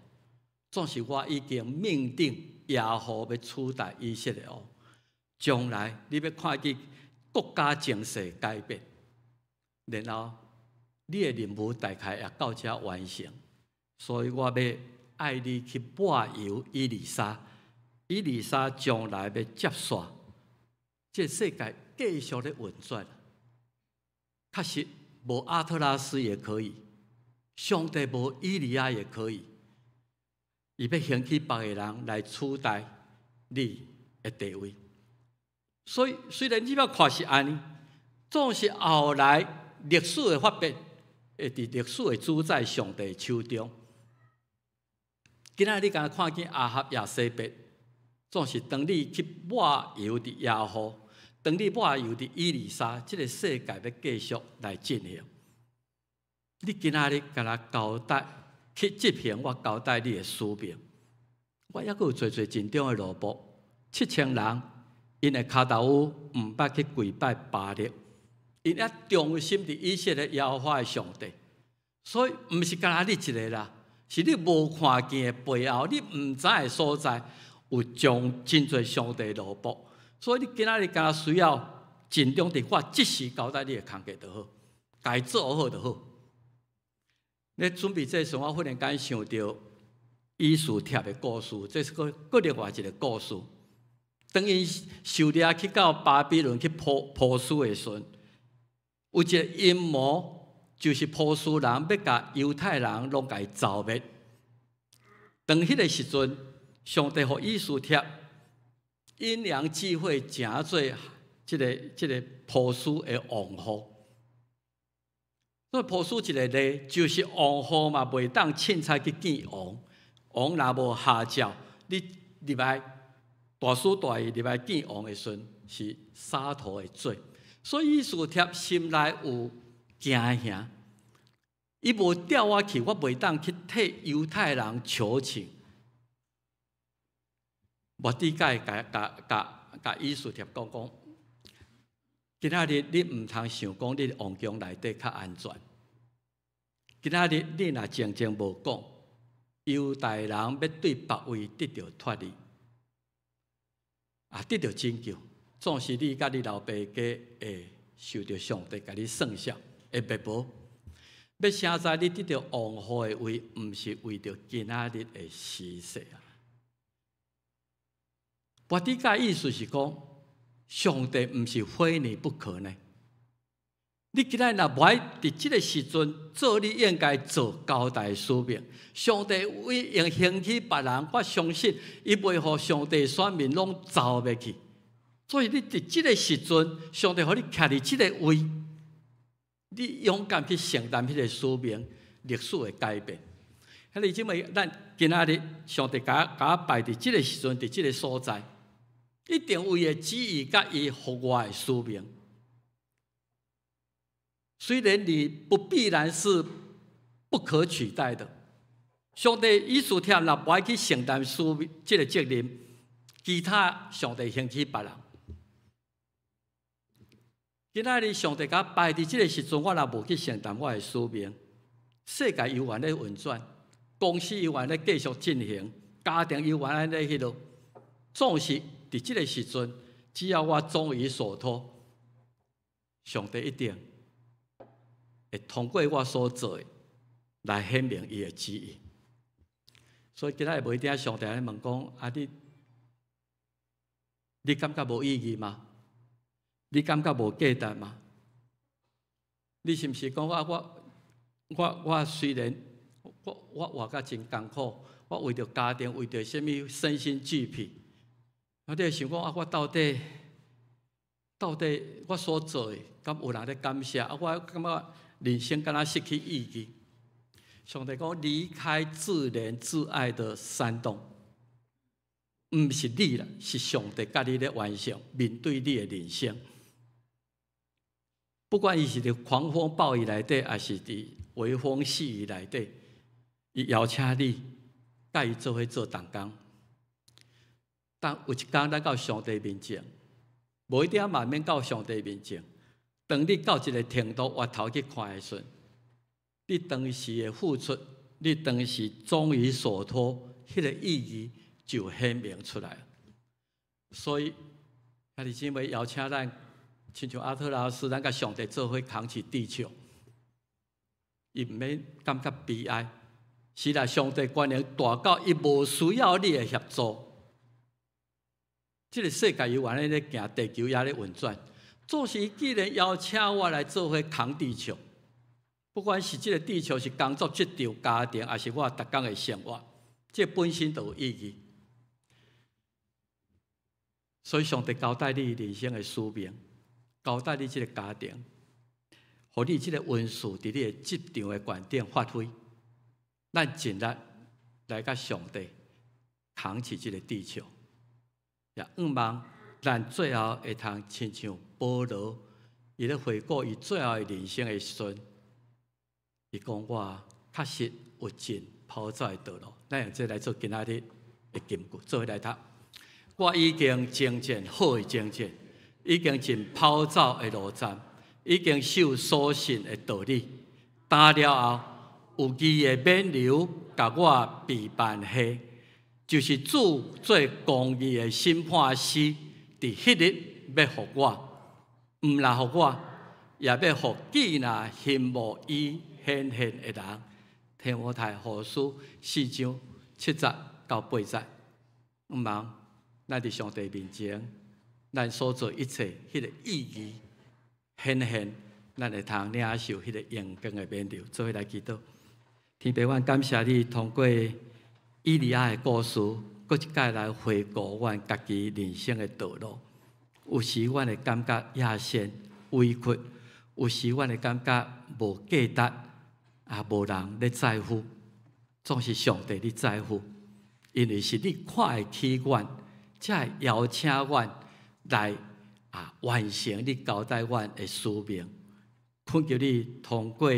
總是我已經命定耶戶欲取代以色列王。將來你欲看見國家情勢改變，然後你的任務大概也到遮完成，所以我欲愛你去抹油以利沙，以利沙將來欲接續，這世界繼續咧運轉。確實無阿特拉斯也可以，上帝無以利亞也可以，伊欲興起別个人來取代你的地位。所以雖然這擺看是按呢，總是後來歷史的發展，會佇歷史的主宰上帝手中。今仔日你敢若看見亞哈耶洗別，總是當你去抹油佇耶戶，當你抹油佇以利沙，這个世界欲繼續來進行。你今仔日敢若交代去執行我交代你的使命，我猶閣有濟濟陣中的奴僕，7000人，𪜶的跤頭趺毋捌去跪拜巴力，𪜶猶忠心佇以色列耶和華的上帝，所以毋是干焦你一个啦，是你無看見的背後，你毋知的所在有將真濟上帝奴僕，所以你今仔日干焦需要盡忠佇我這時交代你的工課就好，共伊做好就好。咧準備這時，我忽然間想著以斯帖的故事，這是閣閣另外一个故事。當𪜶受掠去到巴比倫去波斯的時陣，有一个陰謀，就是波斯人欲共猶太人攏共伊剿滅。當彼个時陣，上帝予以斯帖因緣際會，成做這个波斯的王后。所以波斯一个例，就是王后嘛，袂當凊彩去見王，王若無下詔，你入來大使大伊入來見王的時陣，是殺頭的罪。所以以斯帖心內有驚嚇，伊無調我去，我袂當去替猶太人求情。末底改共共共共以斯帖講講，今仔日你毋通想講你王宮內底較安全。今仔日你若靜靜無講，猶大人欲對別位得著脫離，啊，得著拯救，總是你佮你老爸家會受著上帝共你算數，會滅無？欲誰知你得著王后的位，毋是為著今仔日的時勢啊！末底改意思是講，上帝毋是非你不可呢。你今仔日若無愛佇這个時陣做你應該做交代使命，上帝會用興起別人，我相信伊袂予上帝選民攏走滅去。所以你佇這个時陣，上帝予你徛佇這个位，你勇敢去承擔彼个使命，歷史會改變。兄弟姊妹，咱今仔日上帝共我擺佇這个時陣，佇這个所在，一定有伊的旨意，佮伊予我的使命。雖然你不必然是不可取代的，上帝以斯帖若無愛去承擔使命這个責任，其他上帝興起別人。今仔日上帝共我擺佇這个時陣，我若無去承擔我的使命，世界猶原咧運轉，公司猶原咧繼續進行，家庭猶原咧彼落，總是佇這个時陣，只要我忠於所託，上帝一定會通過我所做的來顯明伊的旨意。所以今仔日無一定上帝來問講：啊，你你感覺無意義嗎？你感覺無價值嗎？你是毋是講啊？我雖然我活甲真艱苦，我為著家庭，為著啥物身心俱疲，我你會想講啊？我到底到底我所做的，敢有人咧感謝？啊，我感覺人生敢若失去意義。上帝講，離開自憐自愛的山洞，毋是你啦，是上帝佮你咧完成面對你的人生。不管伊是佇狂風暴雨內底，抑是佇微風細雨內底，伊邀請你佮伊做伙做同工。當有一工咱到上帝面前，無一定嘛免到上帝面前。當你到一个程度，回頭去看的時陣，你當時的付出，你當時忠於所託，彼个意義就顯明出來。所以，兄弟姊妹邀請咱，親像阿特拉斯，咱佮上帝做伙扛起地球，伊毋免感覺悲哀。是啦，上帝權能大到伊無需要你的協助。這个世界猶原咧咧行，地球也咧運轉。做是既然邀請我來做伙扛地球，不管是這个地球是工作、職場、家庭，抑是我逐工的生活，這本身就有意義。所以上帝交代你人生的使命，交代你這个家庭，予你這个恩賜佇你的職場的觀點發揮。咱盡力來佮上帝扛起這个地球，也向望咱最後會通親像保羅，伊咧回顧伊最後的人生的時陣，伊講我確實有盡跑走的道路。咱用這來做今仔日的金句，做伙來讀。我已經征戰好的征戰，已經盡跑走的路站，已經守所信的道理。打了後，有義的冕旒共我備辦下，就是主做公義的審判師，佇彼日欲予我，毋但予我，也欲予既若欣慕伊顯現的人。提摩太後書四章七節到八節，向望咱佇上帝面前，咱所做一切，彼個意義顯現，咱會通領受彼個榮光的冕旒。做伙來祈禱。天父，阮感謝你通過以利亞的故事，閣一擺來回顧阮家己人生的道路。有時阮會感覺野心、委屈，有時阮會感覺無價值，也無人咧在乎。總是上帝你在乎，因為是你看會起阮，才會邀請阮來啊完成你交代阮的使命。懇求你通過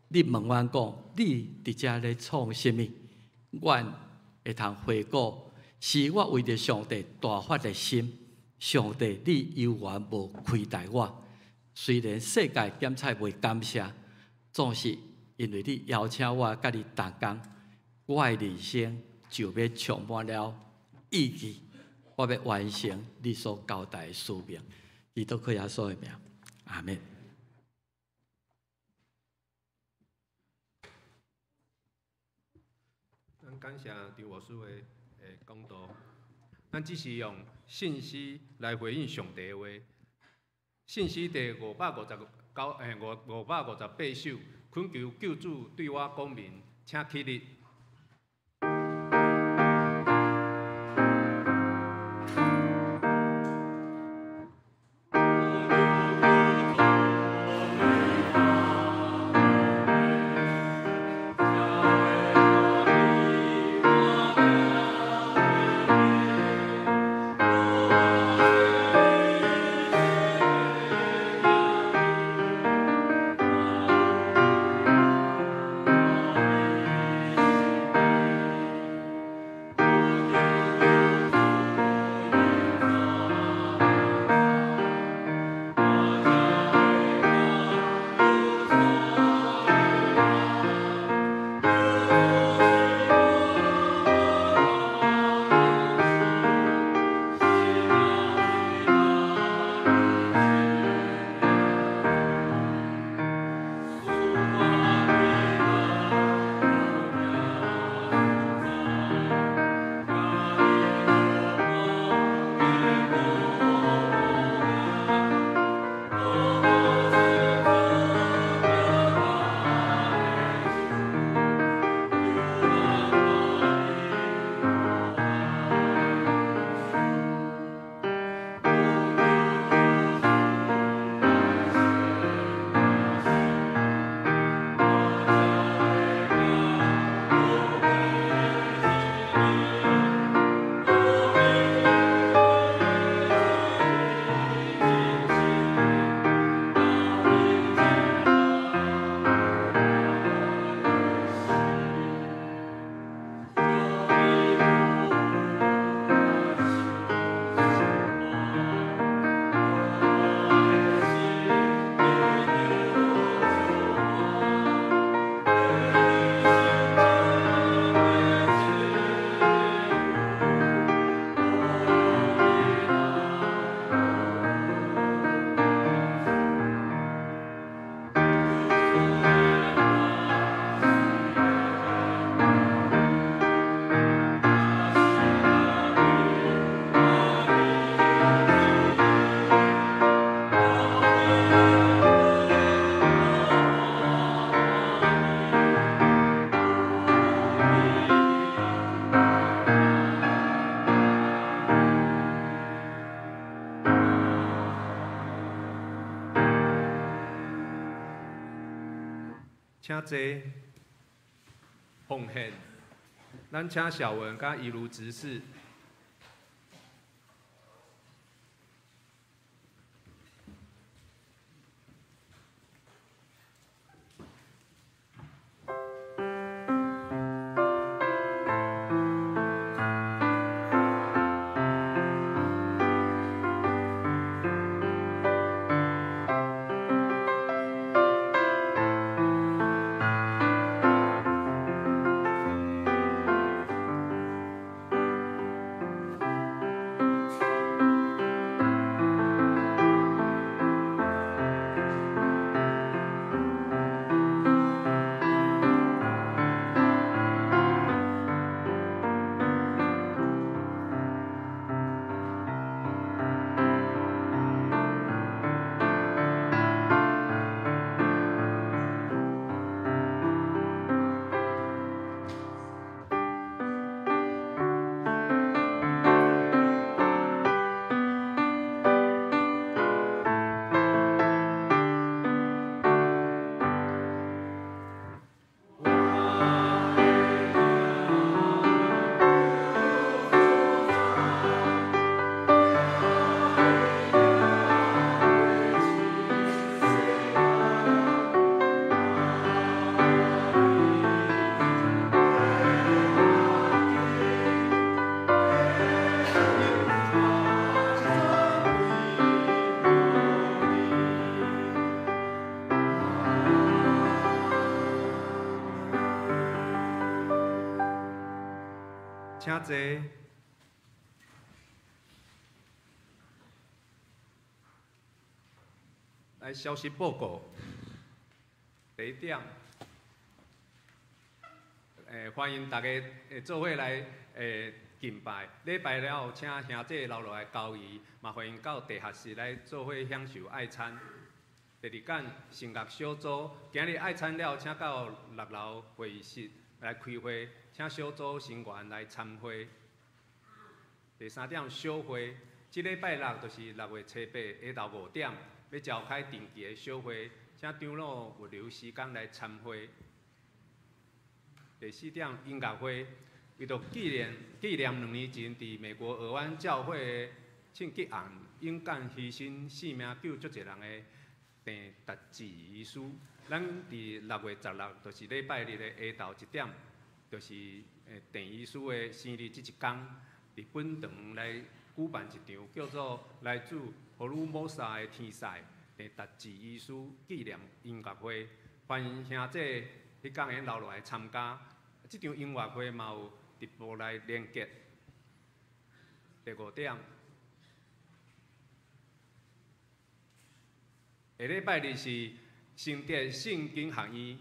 你問阮講，你佇遮咧創啥物？阮會通回顧，是我為著上帝大發熱心。上帝，你猶原無虧待我。雖然世界檢採袂感謝，總是因為你邀請我佮你同工，我的人生就欲充滿了意義。我欲完成你所交代的使命。祈禱靠耶穌的名，阿們。咱感謝張牧師的講道，咱只是用信心來回應上帝的話。信詩第五百五十九，558首，懇求救主對我講明，請起立。主請坐。奉獻，咱請小文佮一如執事。請坐。來，消息報告。第一點，歡迎大家做伙來敬拜。禮拜了後，請兄弟留落來交誼，嘛歡迎到地下室來做伙享受愛餐。第二間，神樂小組，今日愛餐了，請到六樓會議室來開會，請小組成員來參會。第三點，小會，這禮拜六就是6月7日下晝5點，欲召開定期的小會，請長老預留時間來參會。第四點，音樂會，為著紀念2年前佇美國爾灣教會的銃擊案，勇敢犧牲性命救足濟人的鄭達志醫師，咱佇6月16，就是禮拜日的下晝1點，就是鄭醫師的生日這一天，佇本堂來舉辦一場叫做來自福爾摩沙的天使鄭達志醫師紀念音樂會，歡迎兄弟彼天會留落來參加。這場音樂會嘛有直播來連結。第五點，下禮拜日是新竹聖經學院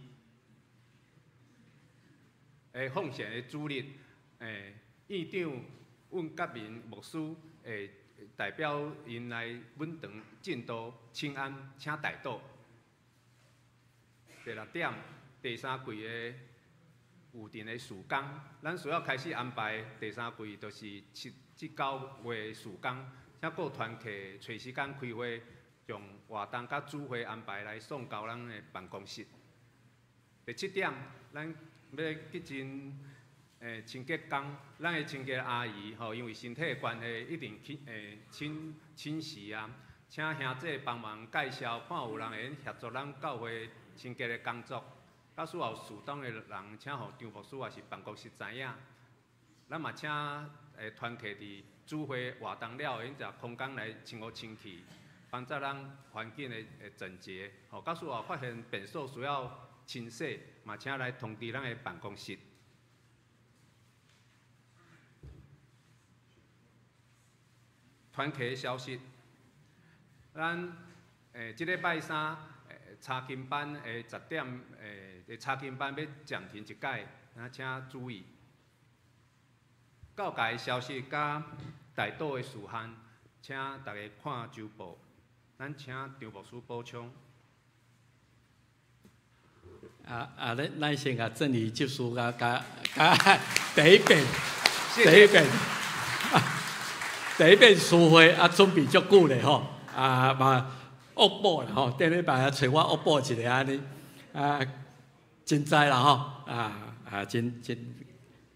的奉獻的主日，院長尹甲民牧師會代表𪜶來本堂證道請安，請代禱。第六點，第三季的預定的事工，咱需要開始安排第三季，就是7至9月的事工，請各團契揣時間開會，將活動佮主會安排來送到咱的辦公室。第七點，咱欲激進清潔工，咱的清潔阿姨吼，因為身體的關係，一定去請辭啊，請兄弟幫忙介紹，看有人會協助咱教會清潔的工作。假使有適當的人，請予張牧師抑是辦公室知影。咱嘛請團契佇主會活動了，會用空間來清好清氣，幫助咱環境的整潔。吼，假使有發現便所需要清洗，嘛請來通知咱的辦公室。團契的消息，咱這禮拜三查經班的10點，查經班欲暫停一擺，請注意。教界的消息佮代禱的事項，請大家看週報。咱請張牧師補充。咱先共鄭理執事共第一遍，第一遍，第一遍司會準備足久咧吼，嘛惡補啦吼，頂禮拜啊揣我惡補一下按呢，真知啦吼，啊啊，真真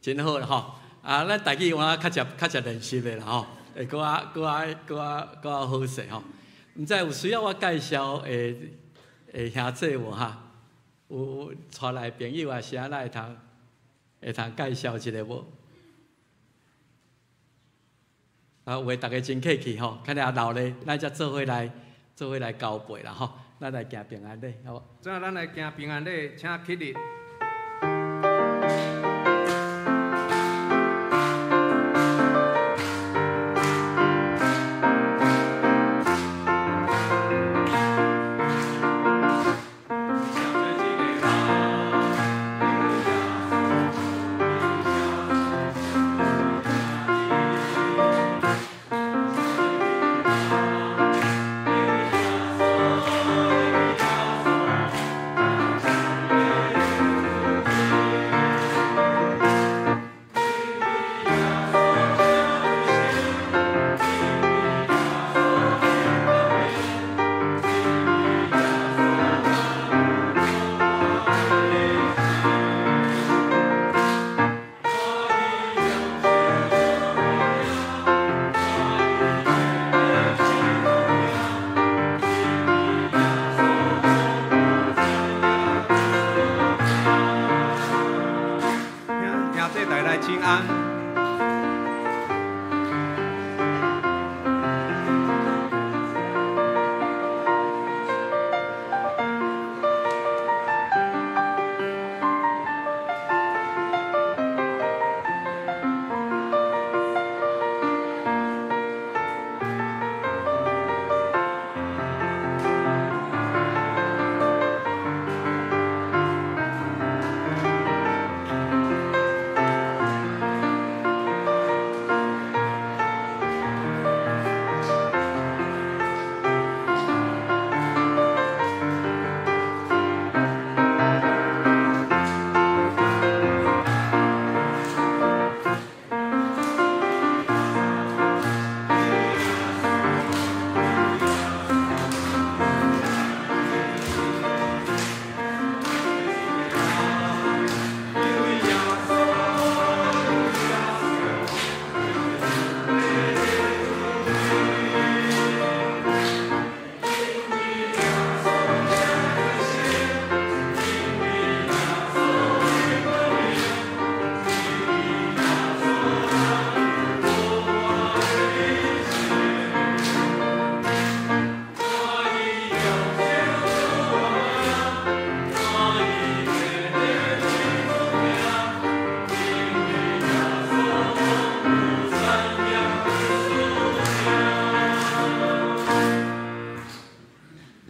真好啦吼。啊，咱台語我較捷較捷練習的啦吼，會閣較閣較閣較閣較好勢吼。毋知有需要我介紹的的兄弟無哈？有帶來朋友啊，是按怎會通會通介紹一下無？啊，有的逐家真客氣吼，看你也鬧咧，咱才做伙來做伙來交陪啦吼，咱來行平安禮，好無？這下咱來行平安禮，請起立。兄弟大家請安。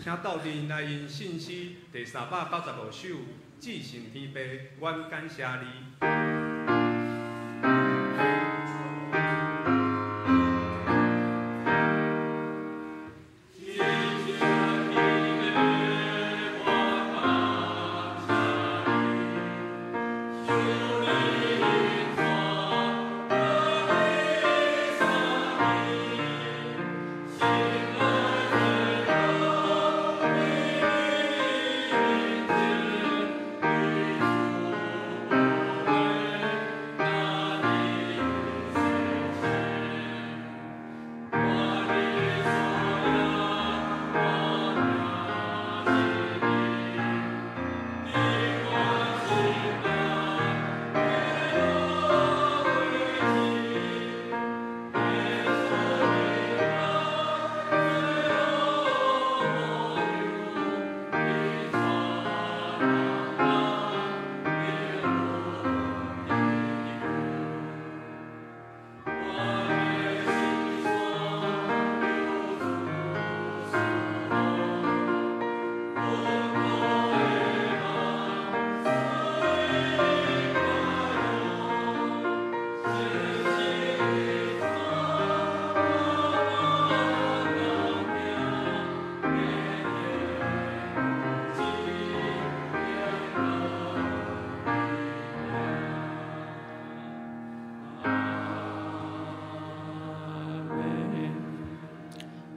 請鬥陣來用信詩第395首《至聖天父》，阮感謝你。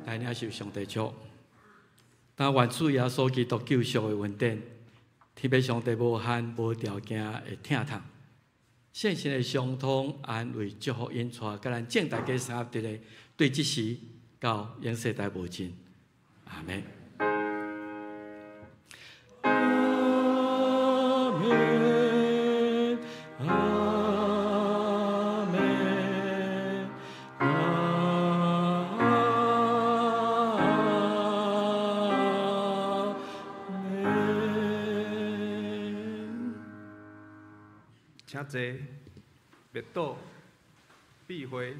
來領受上帝祝福，但願主耶穌基督救贖的恩典，天父上帝無限無條件的疼痛，聖神的相通安慰祝福引帶，佮咱眾大家三合佇咧，對這時到永世代無盡。阿門。阿門，阿門，阿門。請坐，默禱，閉會。